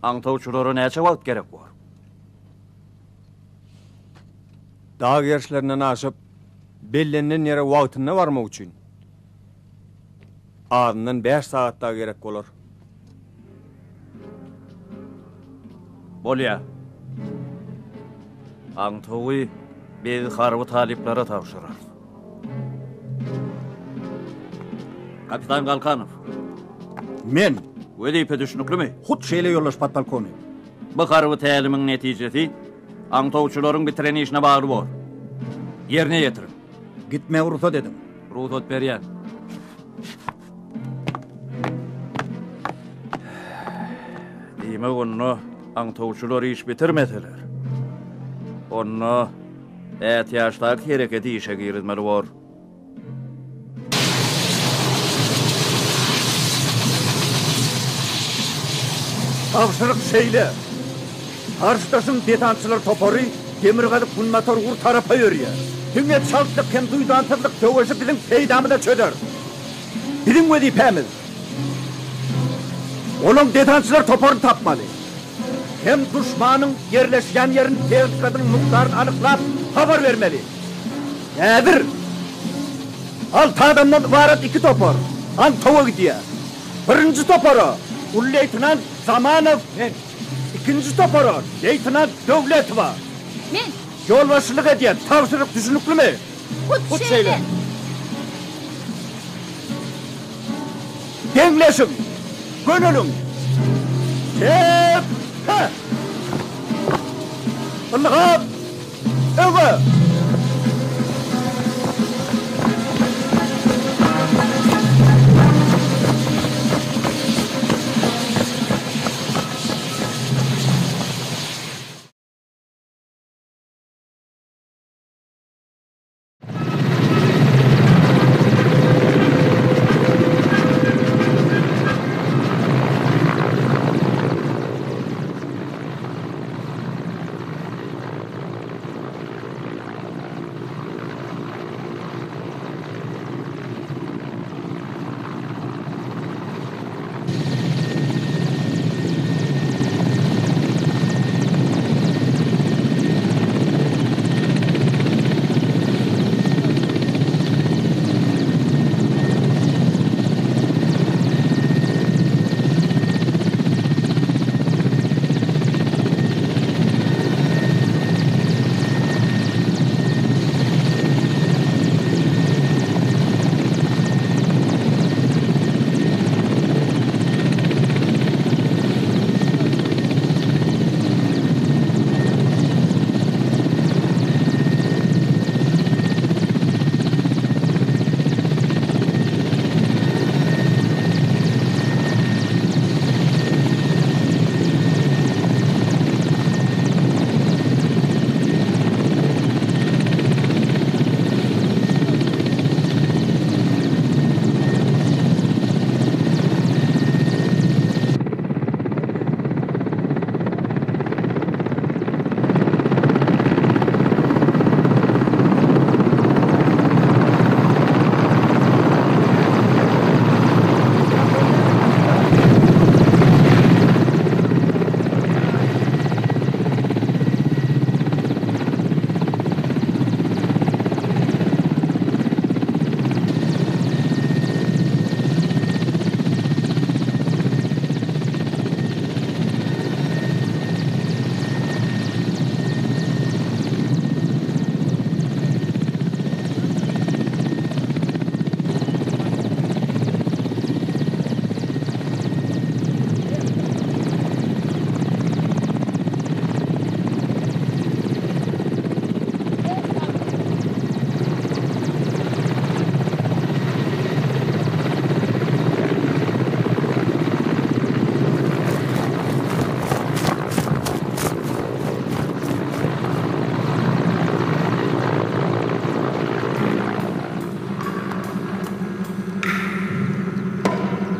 E: aňtawçylara näçe wagt gerek bor?
G: Dag gerşlerinden aşyp, bellenilen ýere wagtynda barmak üçin azyndan bäş sagat dagy gerek bolar.
E: Bolýar. Aňtawy biz harby talyplara tabşyrarys. Kapitan Galkanow.
F: Men.
E: Wezipe düşnüklimi?
F: Hut şeýle ýoldaş podpolkownik.
E: Bu harby tälimiň netijesi aňtawçylaryň bitiren işine bagly bor. Ýerine ýetiriň.
F: Gitmäge rugsat ediň.
E: Rugsat berýän. Diýmek onda aňtawçylar iş bitirmeseler, onda ätiýaçdaky hereketi işe girizmeli bor.
F: Tabşyryk şeýle. Garşydaşyň desantçylar topary demirgazyk-günbatar ugur tarapa ýörýär. Diňe çaltlyk hem duýdansyzlyk söweşi biziň peýdamyza çözer. Biziň wezipämiz, olaň desantçylar toparyny tapmaly. Hem duşmanyň ýerleşýän ýerini tehnikasynyň mukdaryny anyklap habar bermeli. Häzir alty adamdan ybarat iki topar Antowa gidýär. Birinji topara uly leýtenant Zamanow men, ikinji topara leýtenant Döwletowa.
C: Men.
F: Ýolbaşçylyk edýär. Tabşyryk düşnüklimi?
C: Hut şeýle.
F: Deňleşiň! Göneliň! Çep-pe! Ylgap! Öňe!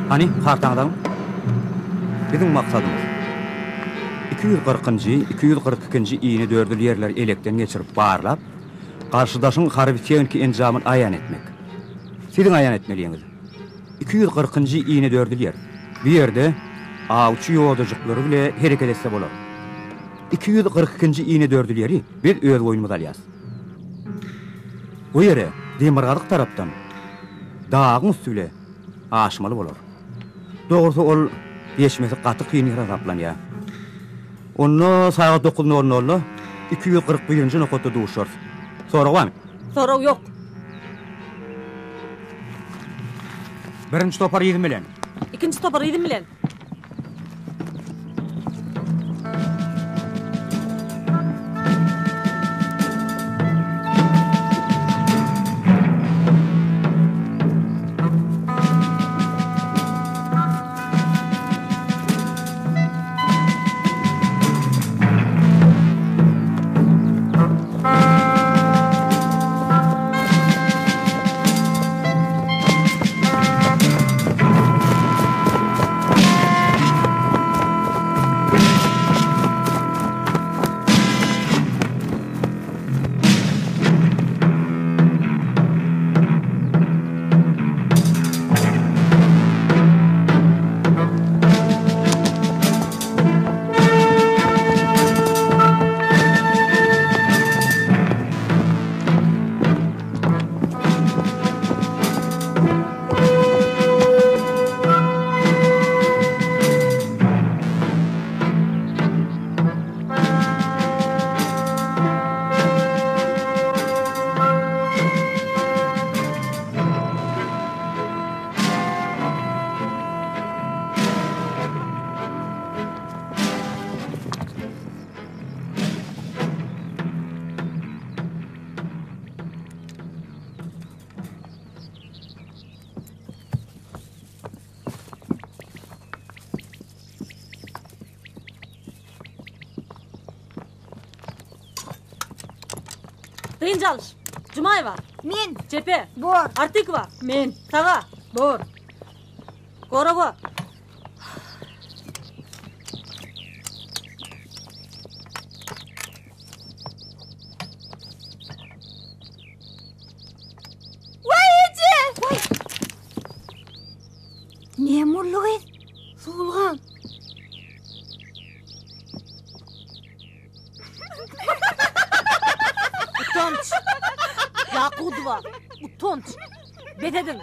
N: Hany, kartaňyzy alyň. Biziň maksadymyz, 240-njy, 242-nji inedördül ýerleri elekden geçirip barlap, garşydaşyň harby-tehniki enjamyny aýan etmek. Siziň aýan etmeliňiz. 240-njy inedördül ýer. Bu ýerde awçy ýodajyklary bile hereket etse bolar. 242-nji inedördül ýeri biz öz boýnumyza alýas. Bu ýere demirgazyk tarapdan dagyň üsti bile aşmaly bolar. Dogrusy ol geçmesi gaty kyn ýer hasaplanýar. Onda sagat dokuz nol nolda 241-nji nokatda duşarys. Sorag barmy?
U: Sorag ýok.
N: Birinji topar yzym bilen.
U: Ikinji topar yzym bilen. Dynç alyş. Jumaýewa.
Q: Men.
U: Çepe.
Q: Bor.
U: Artykowa.
A: Men.
U: Saga.
A: Bor.
U: Gorawa.
C: Waý eje!
Q: Waý! Näme boldy gyz?
C: Suwulgan.
U: Utanç. Ýakudowa. Utanç. Bes ediň.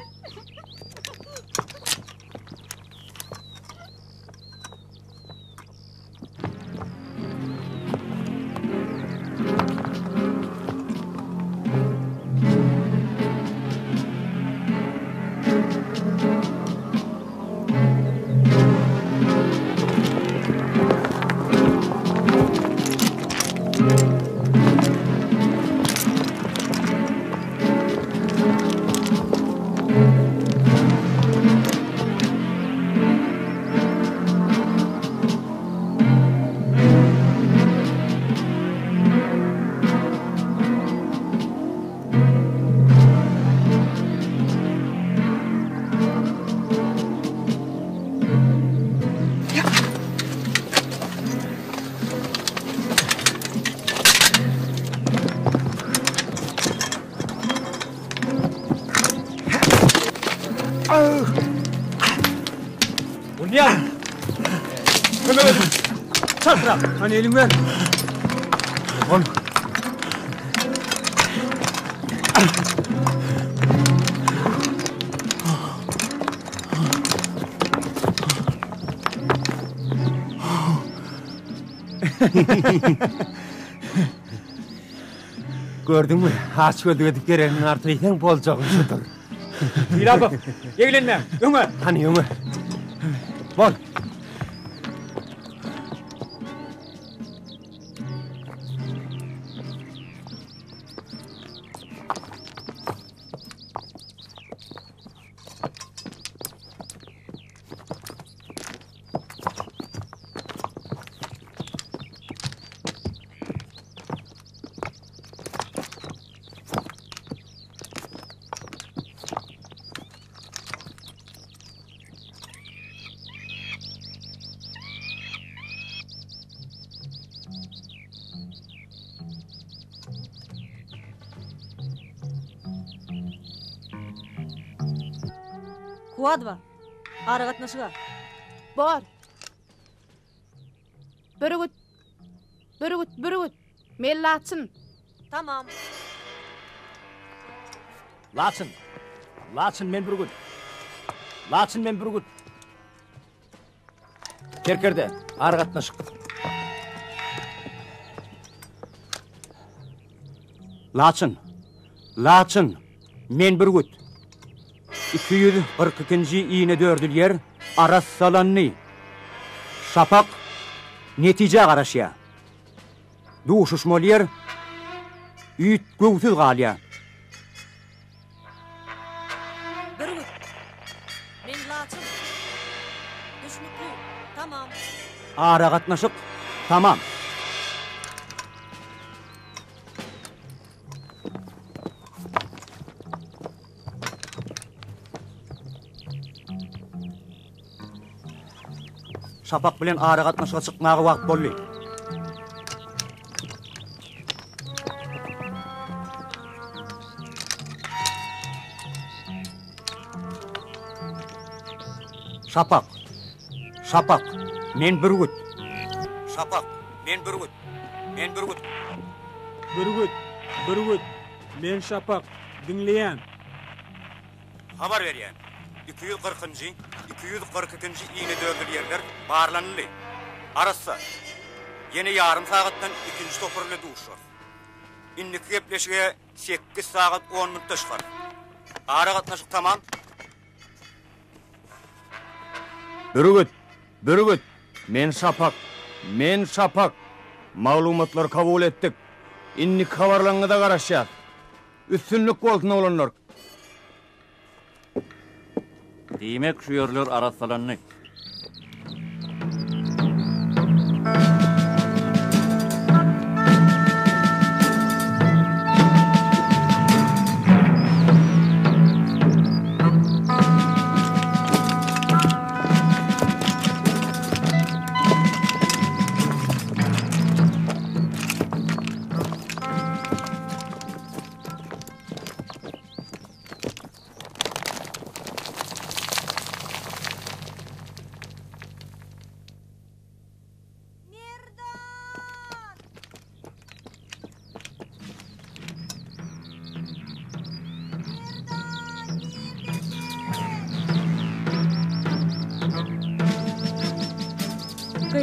N: Bolýar. Kömek edin. Çaltrak.
I: Hany eliňi ber.
N: Ol.
L: Gördüňmi, açgözlük edip geregiňi artyrsaň boljagy şudur.
N: Sylapow, eglenmäň, öňe!
L: Hany öňe. Bol.
U: Kuwadowa, aragatnaşyga.
B: Bor. Bürgüt. Bürgüt, bürgüt. Men Laçyn.
U: Tamam.
T: Laçyn. Laçyn men Bürgüt. Laçyn men Bürgüt. Serkerde, aragatnaşyk.
N: Laçyn. Laçyn. Men Bürgüt. 242-nji inedördül ýer arassalandy. Şapak netijä garaşýar. Duşuşmaly ýer üýtgewsiz galýar.
U: Bürgüt. Men Laçyn. Düşnükli. Tamam.
N: Aragatnaşyk tamam. Şapak bilen aragatnaşyga çykmaga wagt boldy. Şapak. Şapak. Men Bürgüt. Şapak. Men Bürgüt. Men Bürgüt.
K: Bürgüt. Bürgüt. Men Şapak. Diňleýän.
N: Habar berýän. 240-njy, 242-nji inedördül ýerler barlanyldy. Arassa. Ýene ýarym sagatdan ikinji topar bilen duşuşarys. Indiki gepleşige sekiz sagat on minutda çykarys. Aragatnaşyk tamam.
G: Bürgüt! Bürgüt! Men Şapak! Men Şapak! Maglumatlary kabul etdik. Indiki habarlaryňyza garaşýas. Üstünlik bolsun oglanlar!
E: Diýmek, şu ýerler arassalandy.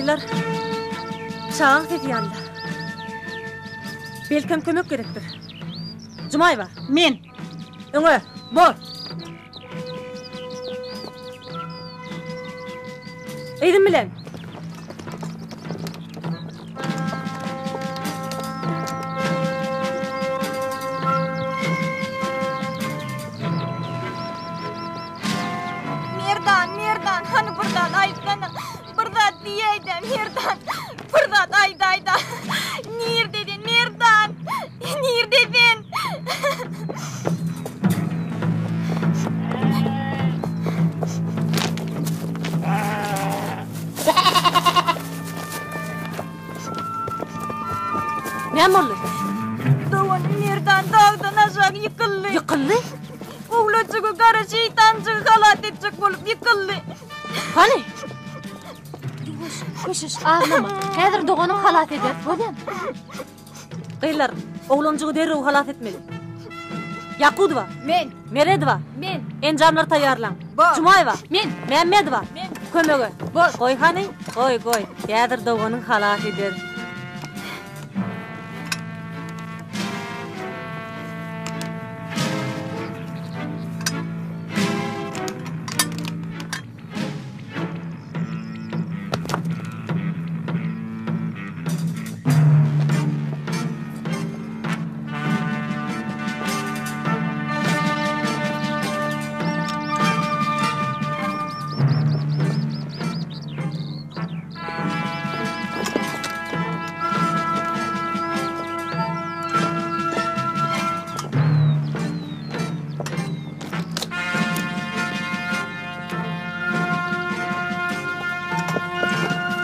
U: Gyzlar, çagaň sesi ýalyda. Belkem kömek gerekdir. Jumaýewa.
M: Men.
U: Öňe, bor. Yzym bilen.
Q: Merdan, Merdan, hany bir zat aýtsana. Bir zat diýäýdä, Merdan. Bir zat aýdaýda. Nirde sen, Merdan? Nirde sen?
U: Näme boldy?
Q: Doganym Merdan dagdan aşak ýykyldy.
U: Ýykyldy?
Q: Owlajygy gara şeýtanjygy halas etjek bolup ýykyldy.
U: Hany?
C: Ýuwaş, köşeş, aglama. Häzir doganyň halas eder, bolýamy?
U: Gyzlar, oglanjygy derrew halas etmeli. Ýakudowa.
B: Men.
U: Meredowa.
B: Men.
U: Enjamlary taýýarlaň.
B: Bor.
U: Jumaýewa.
C: Men.
U: Mämmedowa.
B: Men.
U: Kömege.
B: Bor.
U: Goý hany, goý, goý. Häzir doganyň halas eder.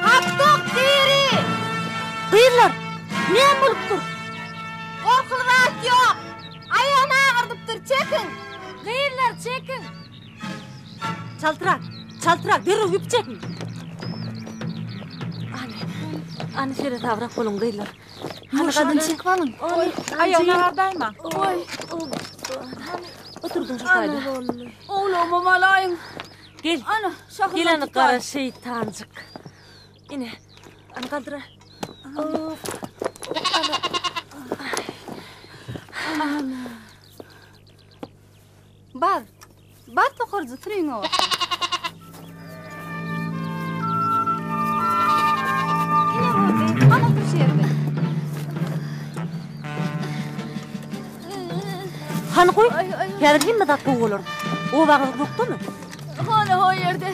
B: Tapdyk diri!
U: Gyzlar, näme bolupdyr?
B: Gorkuly zat ýok. Aýagyny agyrdypdyr, çekiň! Gyzlar, çekiň!
U: Çaltrak, çaltrak, derrew ýüp çekiň! Hany, hany seresabrak boluň gyzlar. Hany
B: Ýuwaşjadan çekip alyň.
U: Oý,
M: Aýagyny agyrdaýma.
U: Oý, hany, oturdyň şu taýda.
B: Owlagymam alaýyň.
U: Gel.
B: Ana, şahyndan
U: Gel hany
B: tutaý.
U: gara şeýtanjyk. Ine, hany galdyr. Of. Ana.
B: Ana.
A: Bar, bar tokarjy sürüňe bolsa. Ine boldy, hany otur şu ýerde.
U: Hany goý, häzir hemme zat gowy bolar. Obaňyz uzakdamy?
B: Hany o ýerde.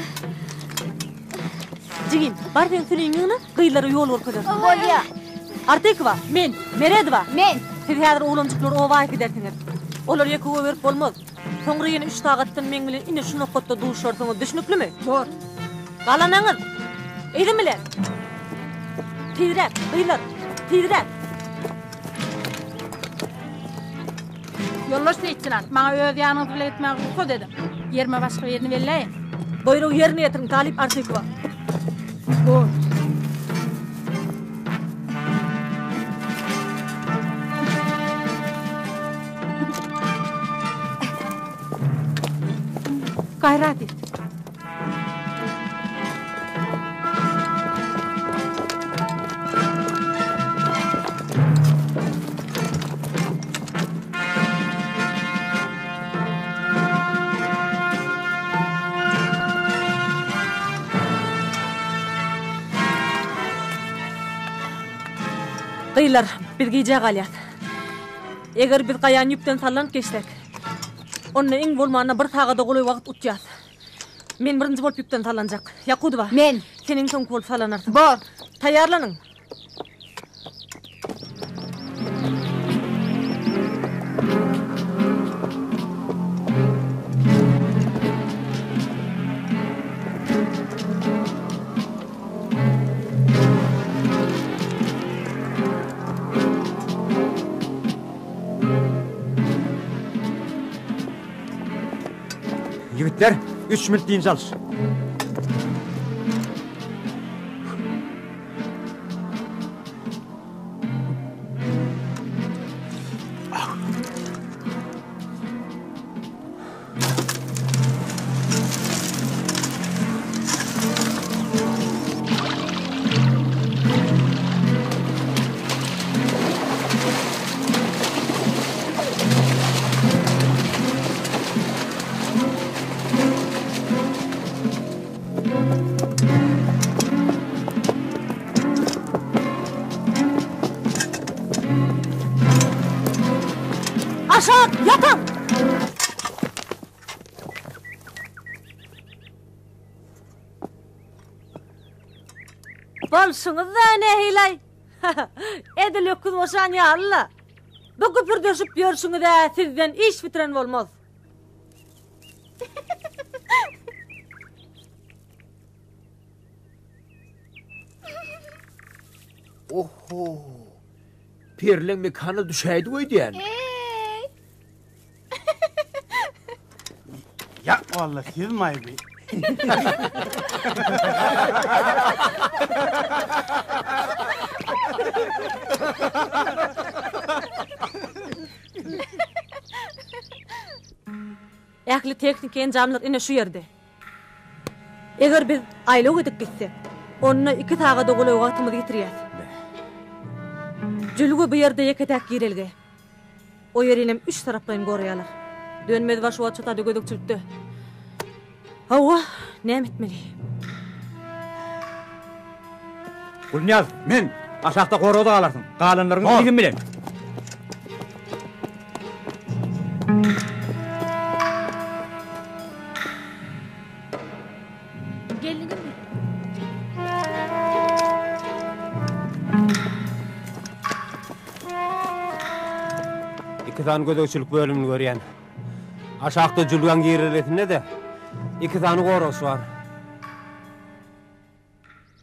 U: Jigim, bar sen süriňi ýygna, gyzlara ýol görkezersiň.
B: Bolýa.
U: Artykowa!
B: Men!
U: Meredowa!
B: Men!
U: Siz häzir oglanjyklary oba äkidersiňiz. Olary ýeke goýberip bolmaz. Soňra ýene üç sagatdan meň bilen ine şu nokatda duşarsyňyz, düşnüklimi?
M: Bor.
U: Galanaňyz! Yzym bilen! Tizräk, gyzlar, tizräk!
M: Ýoldaş leýtenant, maňa öz ýanyňyz bilen gitmäge rugsat ediň. Ýerime başga birini belläýiň.
U: Buýrugy ýerine ýetiriň, talyp Artykowa.
M: Bor. Gaýrat et.
U: Gyzlar, biz gijä galýas. Eger biz gaýan ýüpden sallanyp geçsek, onda iň bolmanda bir sagada golaý wagt utýas. Men birinji bolup ýüpden sallanjak. Ýakudowa.
B: Men.
U: Sen iň soňky bolup sallanarsyň.
B: Bor.
U: Taýýarlanyň.
N: Ýigitler, üç minut dynç alyş.
U: Aşak ýatyň! Bolşuňyz-da nähili-aý? Edil öküz boşan ýaly-la. Bu güpürdeşip ýörşüňiz-ä sizden iş bitiren bolmaz.
H: Oho! Perleň mekanyna düşäýdik öýdýän.
P: Eý!
I: Ýa walla siz maýby.
U: Ähli tehniki enjamlar ine şu ýerde. Eger biz aýlaw edip gitsek, onda iki sagada golaý wagtymyzy ýitirýäs. Jülge bu ýerde ýeke-täk girelge. O ýerinem üç taraplaýyn goraýarlar. Dönmez baş wagt şu taýda gözegçilikde. Hawa, näme etmeli?
N: Gulnyýaz, men! Aşakda goragda galarsyň. Galanlaryňyz yzym bilen.
C: Geldiňizmi?
L: Iki sany gözegçilik bölümini görýän. Aşakda jülgäň girelgesinde-de iki sany goragçy bar.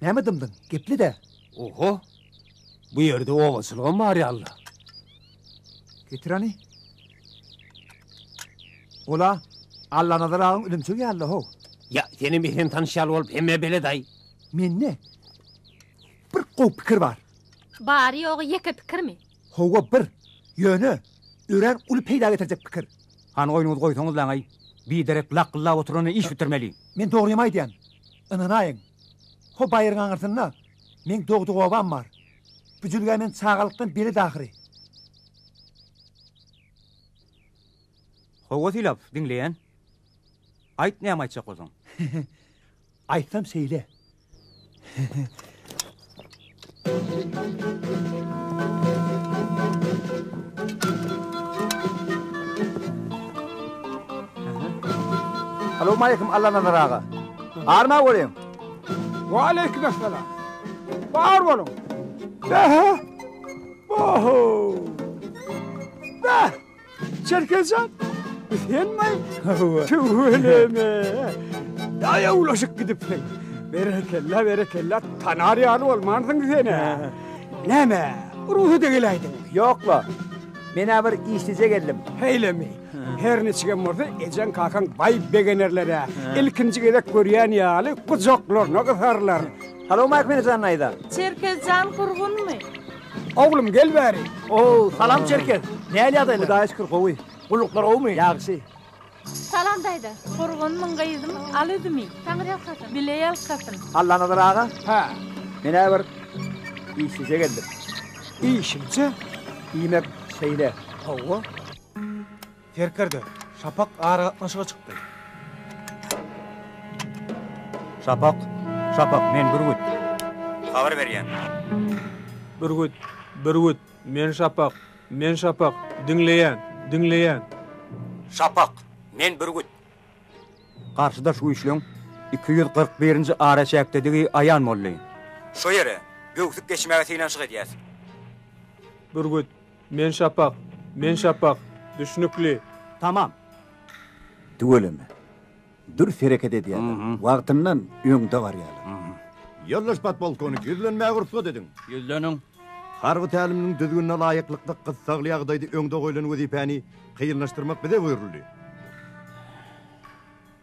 H: Näme dymdyň? Geple-dä.
L: Oho! Bu ýerde obaçylygam bar ýaly-la.
H: Getir hany. Ol-a Allanazar agaň üzümçigi ýaly-la, how.
L: Ýa, senem Esen tanyş ýaly bolup hemmä belet-aý.
H: Mende bir gowy pikir bar.
C: Bary-ýogy ýeke pikirmi?
H: Hawa, bir. Ýöne, örän uly peýda getirjek pikir.
N: Hany oýnuňyzy goýsaňyzlaň-aý. Biderek lakgyllap oturany iş bitirmeli.
H: Men dogrymy aýdýan. Ynanaýyň. Ho baýryň aňyrsynda meň dogduk obam bar. Bu jülgä men çagalykdan belet ahyry.
N: Hawa Sylap, diňleýän. Aýt näme aýtjak bolsaň.
H: Aýtsam şeýle. Salowmaleýkim Allanazar aga. Arma görýäň.
I: Waleýkim essalam. Bar boluň. Bäh! Oho! Bäh! Çerkezjan, bu senmi?
H: Hawa.
I: Tüweleme. Daýawlaşyp gidipsiň. Berekella, berekella, tanar ýaly bolmansyň sen-ä. Näme, rugsada geläýdiňmi?
H: Ýok-la. Men-ä bir işlije geldim.
I: Heýlemi? Her niçigem bolsa, ejeň-kakaň baý begenerler-ä. Ilkinji gezek görýän ýaly gujaklaryna gysarlar.
H: Salowmaleýkim Enejan daýza.
M: Çerkezjan gurgunmy?
I: Oglum gel bäri.
H: O, salam Çerkez. Näl ýagdaýlar? Hudaýa şükür gowy. Gulluklar gowumy? Ýagşy.
C: Salam daýza.
M: Gurgunmyň gyzym, al üzümi.
C: Taňry ýalkasyn.
M: Bile ýalkasyn.
H: Allanazar aga.
I: Hä.
H: Men-ä bir işlije geldim.
I: Işlije?
H: Diýmek şeýle.
I: Hawa.
G: Serkerde, Şapak aragatnaşyga çykdy.
N: Şapak, Şapak, men Bürgüt. Habar berýän.
K: Bürgüt, Bürgüt, men Şapak, men Şapak, diňleýän, diňleýän.
N: Şapak, men Bürgüt. Garşydaş güýçleň 241-nji araçäkdedigi aýan boldy. Şo ýere böwsüp geçmäge synanyşyk edýäs.
K: Bürgüt, Men Şapak, men Şapak, düşnükli.
N: Tamam.
F: Tüweleme. Dürs hereket edýärler. Wagtyndan öňde barýarlar.
O: Ýoldaş podpolkownik, ýüzlenmäge rugsat ediň.
E: Ýüzleniň.
O: Harby täliminiň düzgünine laýyklykda gyssagly ýagdaýda öňde goýlan wezipäni kynlaşdyrmak bize buýruldy.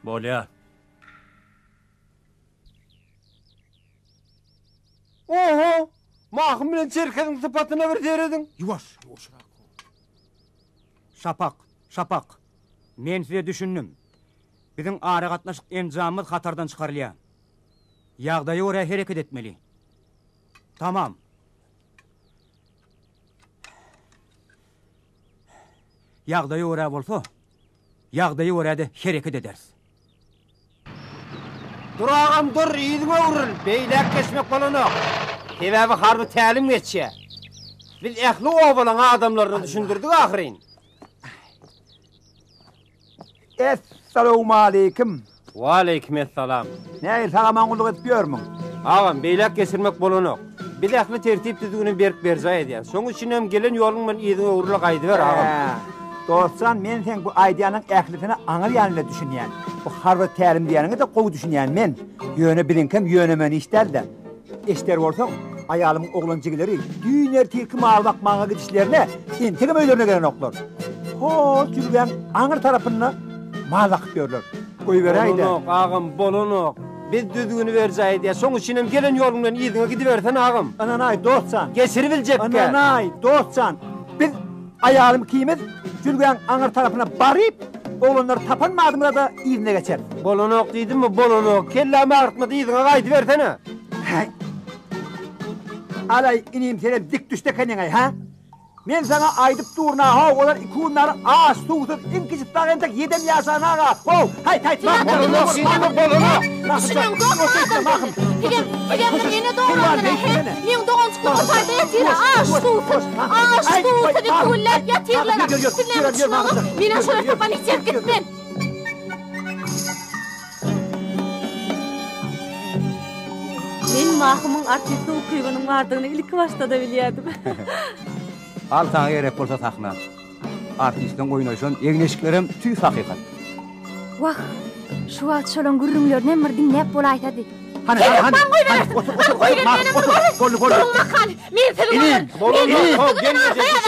E: Bolýar.
L: Oho! Mahym bilen Çerkeziň sypatyna bir serediň.
N: Ýuwaş, ýuwaşrak. Şapak, Şapak. Men size düşündim. Biziň aragatnaşyk enjamymyz hatardan çykarylýar. Ýagdaýa görä hereket etmeli. Tamam. Ýagdaýa görä bolsa, ýagdaýa görä-de hereket ederis.
L: Dur agam dur, yzyňa öwrül, beýläk geçmek bolanok. Sebäbi harby tälim geçýär. Biz ähli obalaň adamlaryna düşündirdik ahyryn.
H: Essalawmaleýkim.
L: Waleýkim essalam.
H: Nähili sag-aman gulluk edip ýörmüň?
L: Agam, beýläk geçirmek bolanok. Biz ähli tertip-düzgüni berk berjaý edýäs. Şoň üçinem gelen ýoluň bilen yzyňa öwrül-de gaýdyber, agam.
H: Hä, dostjan, men seň bu aýdýanyň ählisine aňyr ýany bilen düşünýän. Bu harby tälim diýýäniňe-de gowy düşünýän men. Ýöne biziňkem ýöne-möne iş däl-de. Eşder bolsaň, aýalymyň oglan jigileri düýn ertirki mal bakmaga gidişlerine entegem öýlerine gelenoklar. Ho, jülgäň aňyr tarapynda mal bakyp ýörler. Goýberäý-dä.
L: Bolanok, agam, bolanok. Biz düzgüni berjaý edýäs. Şoň üçinem gelen ýoluň bilen yzyňa gidibersene, agam.
H: Ynanaý, dost jan.
L: Geçiribiljekkä.
H: Ynanaý, dost jan. Biz aýalym ikimiz jülgäň aňyr tarapyna baryp, oglanlary tapan badymyza-da yzyna geçeris.
L: Bolanok diýdimmi, bolanok. Kellämi agyrtma-da yzyňa gaýdybersene.
H: Häý. Alaý, inim, senem dik düşdi ekeniň-aý, hä? Men saňa aýdyp durun-a, how, olar iki gün bäri aç-suwsuz, iň kiçisi dagy entek ýedem ýaşanag-a, how, häýt, häýt,
L: Bolanok diýdimmi, bolanok.
C: Düşüneňzokmy adam siz? Sizem, sizem bir ene dograndyr-a, hä? Meň doganjyklarym bu taýda ýatyr-a, aç-suwsuz, aç-suwsuz iki günläp ýatyrlar-a. Siz näme düşüneňzok? Menem şolary tapan hiç ýerik gitmen.
U: Men Mahumyň artistlik ukybynyň bardygyny ilki başda-da bilýärdim.
N: Al saňa gerek bolsa sahna. Artistleň oýnaýşam, egin-eşiklerem tüýs hakykat.
Q: Wah, şu wagt şolaň gürrüňlerinem bir diňläp bolaýsady.
H: Hany, hany, hany, hany, otur, otur, otur, Mahum, otur, boldy, boldy.
C: Duruň bakaly, men siziň
H: Inim,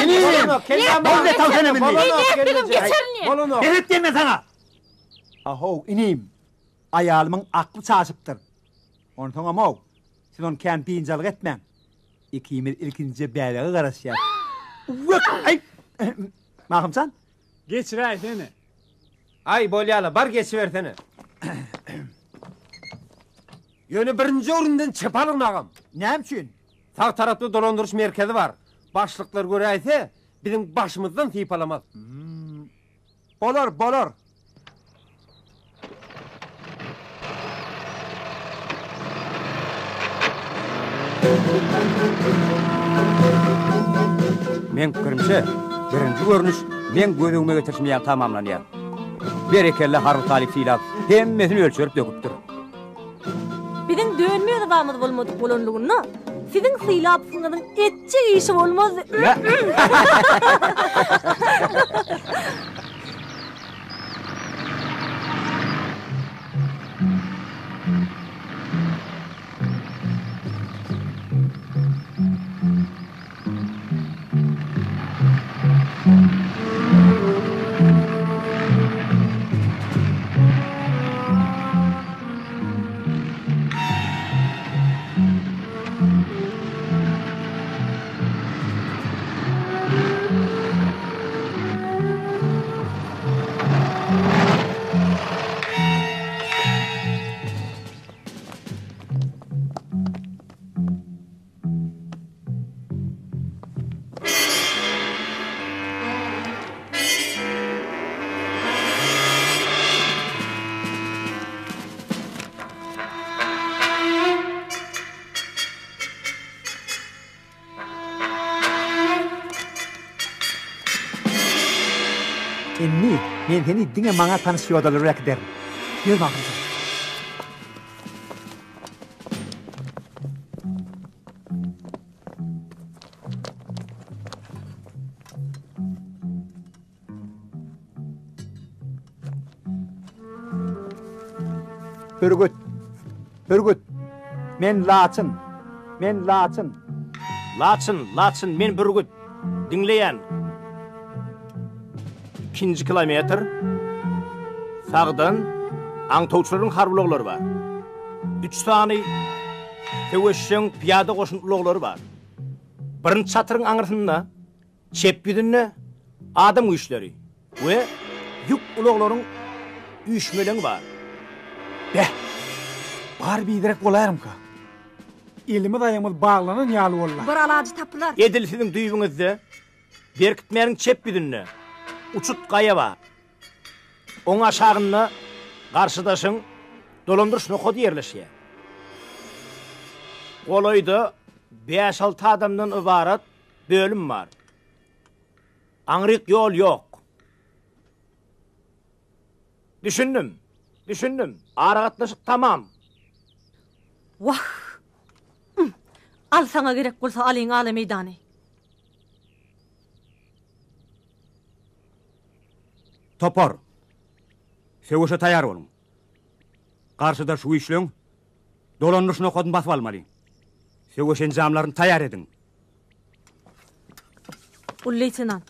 H: inim, inim, boldy, tawşanam indi.
C: Men nätdigim geçerin.
H: Bes et diýen men saňa. A-how, inim, aýalymyň akly çaşypdyr. Onsoňam-ow, siz ony kän biynjalyk etmäň. Ikimiz ilkinjije bäbege garaşýas. Wek, aý! Mahym jan?
I: Geçiräýsene.
L: Aý, bolýa-la, bar geçibersene. Ýöne birinji öwrümden çep alyň, agam.
H: Näme üçin?
L: Sag tarapda dolandyryş merkezi bar. Başlyklar göräýse, biziň başymyzdan sypalamaz.
H: Bolar, bolar.
N: Meň pikirimçe, birinji görnüş meň göz öňüme getirişim ýaly tamamlanýar. Berekella harby talyp Sylap hemmesini ölçerip döküpdir.
U: Biziň dönme ýazybamyz bolmadyk bolanlygynda, siziň Sylapsyňyzyň etjek işi bolmazdy.
H: Indi men seni diňe maňa tanyş ýodalara äkiderin. Ýör Mahmyt. Bürgüt! Bürgüt! Men Laçyn! Men Laçyn!
R: Laçyn, Laçyn, men Bürgüt! Diňleýän! Ikinji kilometr sagdan aňtawçylaryň harby ulaglary bar. Üç sany söweşjeň pyýada goşun ulaglary bar. Birinji çatyryň aňyrsynda, çep ýüzünde adam güýçleri we ýük ulaglaryň üýşmeleňi bar.
V: Beh! Bary biderek bolaýarmyka? Elimiz aýagymyz baglanan ýaly boldy.
B: Bir alajy tapylar.
R: Edil siziň düýbüňizde, berkitmäniň çep ýüzünde uçut gaýa bar. Oň aşagynda garşydaşyň dolandyryş nokady ýerleşýär. Golaýda bäş-alty adamdan ybarat bölüm bar. Aňryk ýol ýok. Düşündim. Düşündim. Aragatnaşyk tamam.
U: Wah! Al saňa gerek bolsa alyň ala meýdany.
N: Topar! Söweşe taýýar boluň. Garşydaş güýçleň dolandyryş nokadyny basyp almaly. Söweş enjamlaryny taýýar ediň.
U: Uly leýtenant,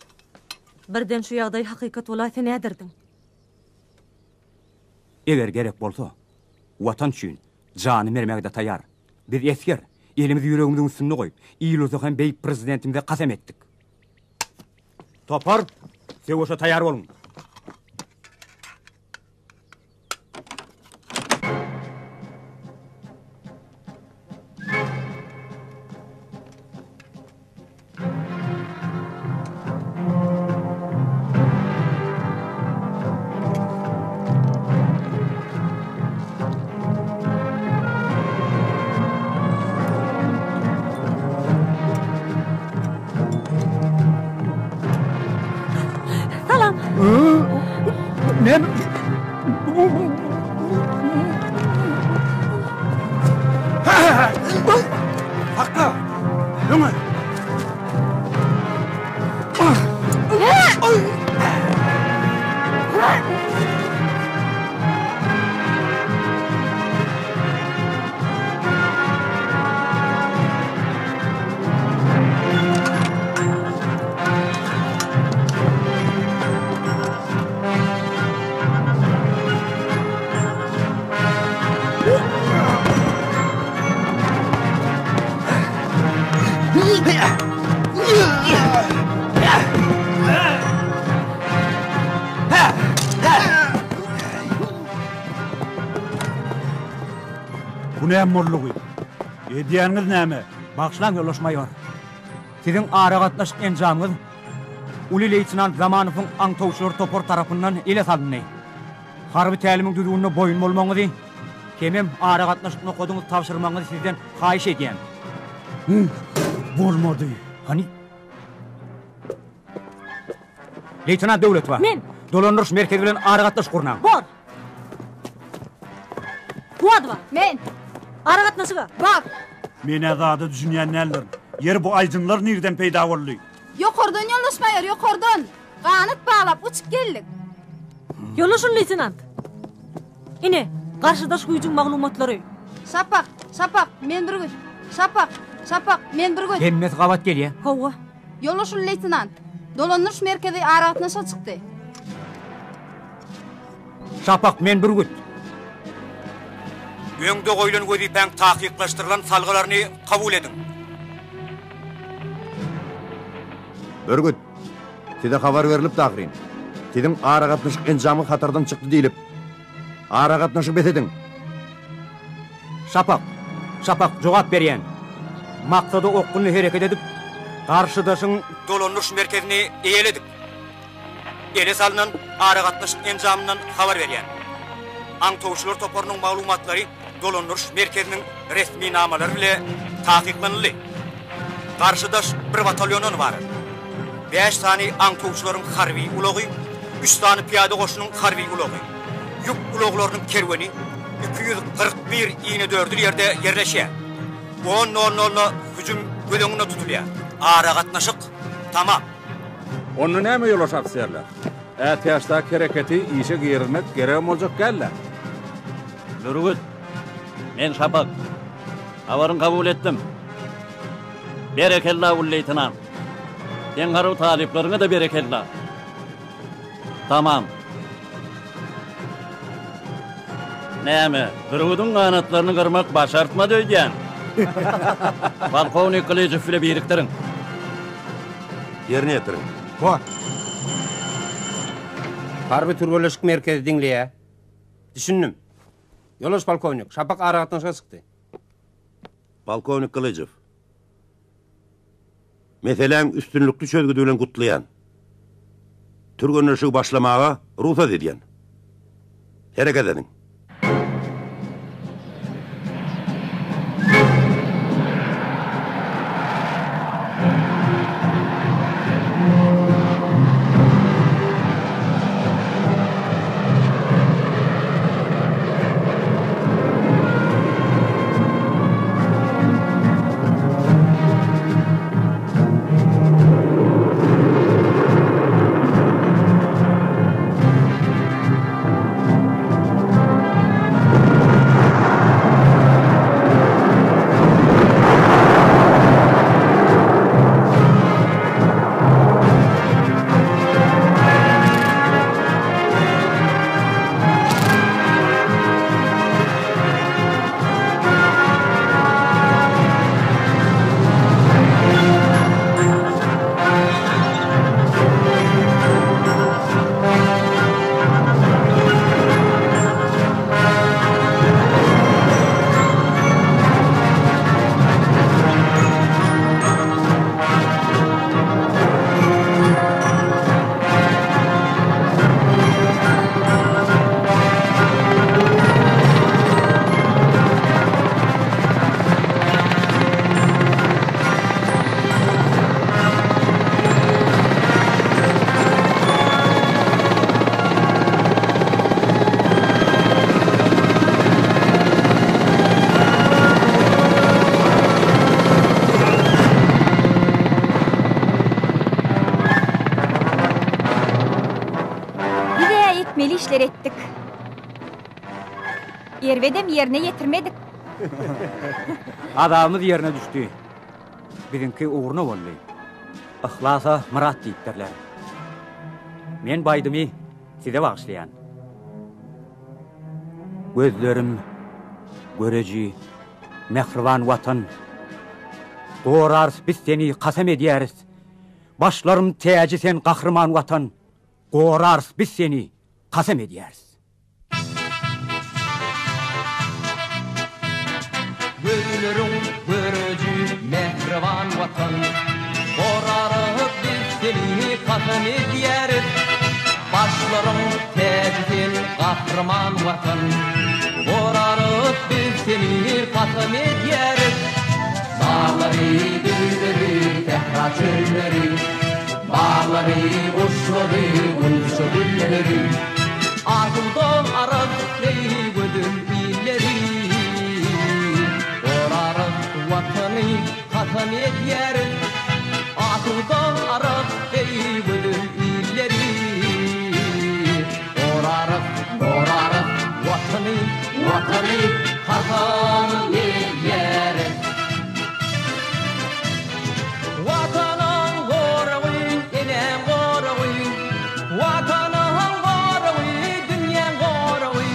U: birden şu ýagdaý hakykat bolaýsa näderdiň?
N: Eger gerek bolsa, Watan üçin janyny bermäge-de taýýar. Biz esger, elimizi ýüregimiziň üstünde goýup, il-ulusa hem beýik Prezidentimize kasam etdik. Topar, söweşe taýýar boluň!
U: Salam.
F: Näme?
I: Sakla! Öňe! Bu näme boldugy? Edýäniňiz näme?
N: Bagyşlaň, ýoldaş maýor. Siziň aragatnaşyk enjamyňyz uly leýtenant Zamanowyň aňtawçylar topary tarapyndan ele salyndy. Harby tälimiň düzgünine boýun bolmagyňyzy hemem aragatnaşyk nokadyňyzy tabşyrmagyňyzy sizden haýyş edýän.
F: Bolmady.
N: Hany? Leýtenant Döwletowa.
U: Men.
N: Dolandyryş merkezi bilen aragatnaşyk gurnaň.
U: Bor. Kuwadowa.
B: Men.
U: Aragatnaşyga.
B: Bar.
F: Men-ä zada düşünýän däldirin. Ýeri bu aýjynlar nirden peýda boldy?
B: Ýokardan ýoldaş maýor, ýokardan. Ganat baglap uçup geldik.
U: Ýoldaş leýtenant. Ine, garşydaş güýjüň maglumatlary.
B: Şapak, Şapak, men Bürgüt. Şapak, Şapak, men Bürgüt.
N: Hemmesi gabat gelýä.
U: Hawa.
B: Ýoldaş leýtenant, dolandyryş merkezi aragatnaşyga çykdy.
N: Şapak, men Bürgüt. Öňde goýlan wezipäň takyklaşdyrylan salgylaryny kabul ediň.
O: Bürgüt, size habar berlipdi ahyryn. Siziň aragatnaşyk enjamyňyz hatardan çykdy diýlip. Aragatnaşygy bes ediň.
N: Şapak, Şapak, jogap berýän. Maksada okgunly hereket edip, garşydaşyň dolandyryş merkezini eýeledik. Ele salnan aragatnaşyk enjamyndan habar berýän. Aňtawçylar toparynyň maglumatlary dolandyryş merkeziniň resminamalary bile tasyklanyldy. Garşydaş bir batalýondan ybarat. Bäş sany aňtawçylaryň harby ulagy, üç sany pyýada goşunyň harby ulagy, ýük ulaglarynyň kerweni 241 inedördül ýerde ýerleşýär. On nol nolda hüjüm göz öňünde tutulýar. Aragatnaşyk tamam.
D: Onda näme ýoldaş ofiserler? Ätiýaçdaky hereketi işe girizmek geregem boljak däl-dä.
E: Bürgüt, men Şapak. Habaryňy kabul etdim. Berekella, uly leýtenant. Seň harby talyplaryňa-da berekella. Tamam. Näme, bürgüdiň ganatlaryny gyrmak başartmady öýdýän? Polkownik Gylyjow bile birikdiriň.
O: Ýerine ýetiriň.
L: Bor. Harby türgenleşik merkezi diňleýär. Düşündim. Ýoldaş polkownik, Şapak aragatnaşyga çykdy.
O: Polkownik Gylyjow. Meseläň üstünlikli çözgüdi bilen gutlaýan. Türgenleşigi başlamaga rugsat edýän. Hereket ediň.
Q: Etmeli işleri etdik. Erbedem ýerine ýetirmedik.
N: Azabymyz ýerine düşdi. Biziňki ugruna boldy. Yhlasa myrat diýipdirler. Men bu aýdymy size bagyşlaýan. Gözlerim göreji mähriban Watan. Gorarys biz seni kasam edýäris. Başlarym täji sen gahryman Watan. Gorarys biz seni kasam edýäris.
J: Gözleriň göreji mähriban Watan, Gorarys biz seni kasam edýäris. Başlaryň täji sen gahryman Watan, Gorarys biz seni kasam edýäris. Daglary, düzleri, sähra çölleri, Baglary, guşlary, gunça gülleri, Asuda Araz deý gözel illeri. Gorarys Watany, kasam edýäris, Asuda Araz deý gözel illeri. Gorarys, gorarys Watany, Watany kasam edýäris. Watanyň goragy, enäň goragy, Watanyň goragy, dünýäň goragy.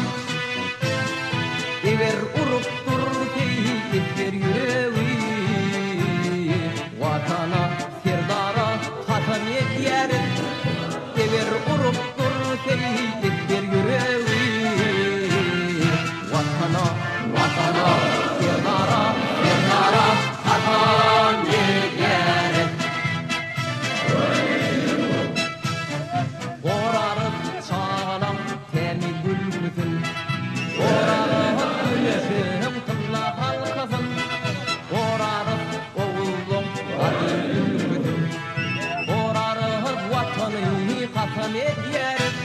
J: Eger urup dur heý esger ýüregi, Watana, Serdara kasam edýäris. Eger urup dur heý esger ýüregi, Watana, Watana, Serdara, Serdara kasam edýäris. Gorarys çagalaň tämiz gülküsin, Gorarys güneşiň tylla halkasyn, Gorarys oguzlaň gadym ülküsin, Gorarys Watany kasam edýäris.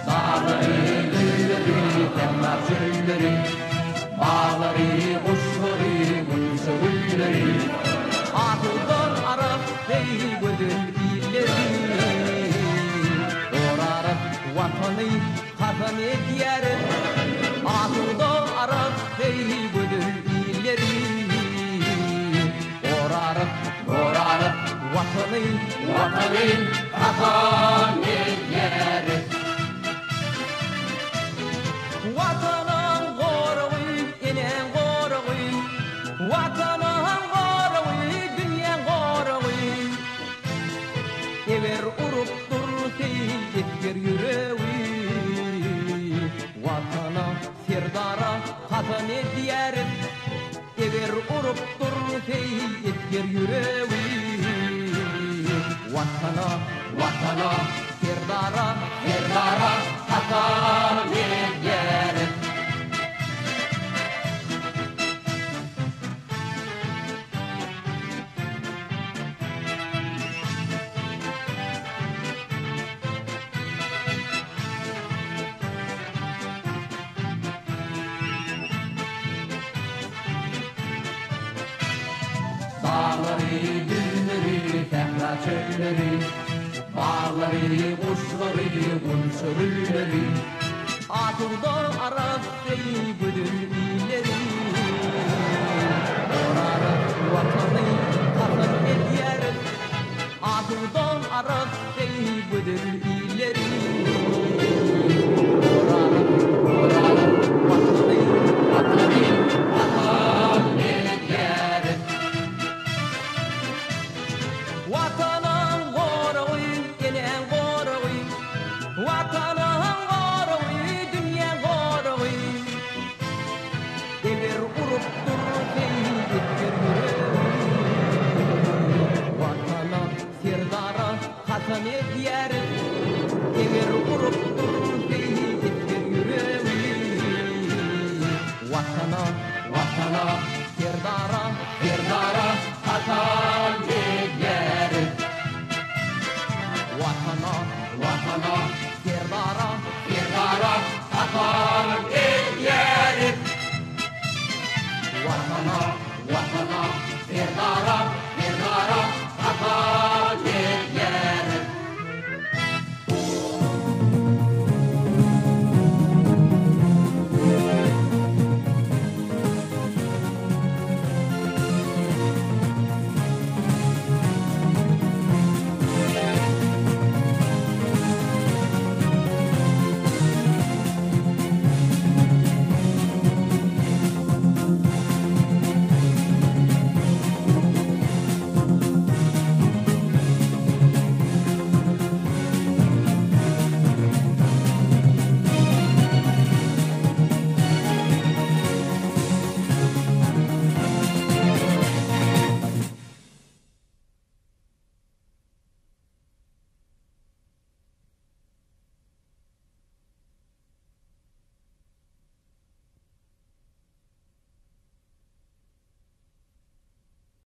J: Daglary, düzleri, sähra çölleri, Baglary, guşlary, gunça gülleri, Asuda Arap deý gözel illeri. Gorarys Watany, kasam edýäris, Asuda Arap deý gözel illeri. Gorarys, gorarys Watany, Watany kasam edýäris. Watanyň goragy, enäň goragy, Watanyň goragy, dünýäň goragy. Eger urup dursa esger ýüregi, Watana, Serdara kasam edýäris. Eger urup dursa esger ýüregi, Watana, Watana, Serdara, Serdara kasam edýäris. Daglary, düzleri, sähra çölleri, Baglary, guşlary, gunça gülleri, Asuda Araz deý gözel illeri. Gorarys Watany, kasam edýäris, Asuda Araz deý gözel illeri. Gorarys, gorarys Watany, Watany kasam edýäris. Watanyň goragy, enäň goragy, Watanyň goragy, dünýäň goragy. Eger urup dur heý esger ýüregi, Watana, Serdara kasam edýäris. Eger urup dur heý esger ýüregi, Watana, Watana, Serdara, Serdara kasam edýäris. Watana, Watana, Serdara, Serdara kasam edýäris. Watana, Watana, Serdara, Serdara kasam.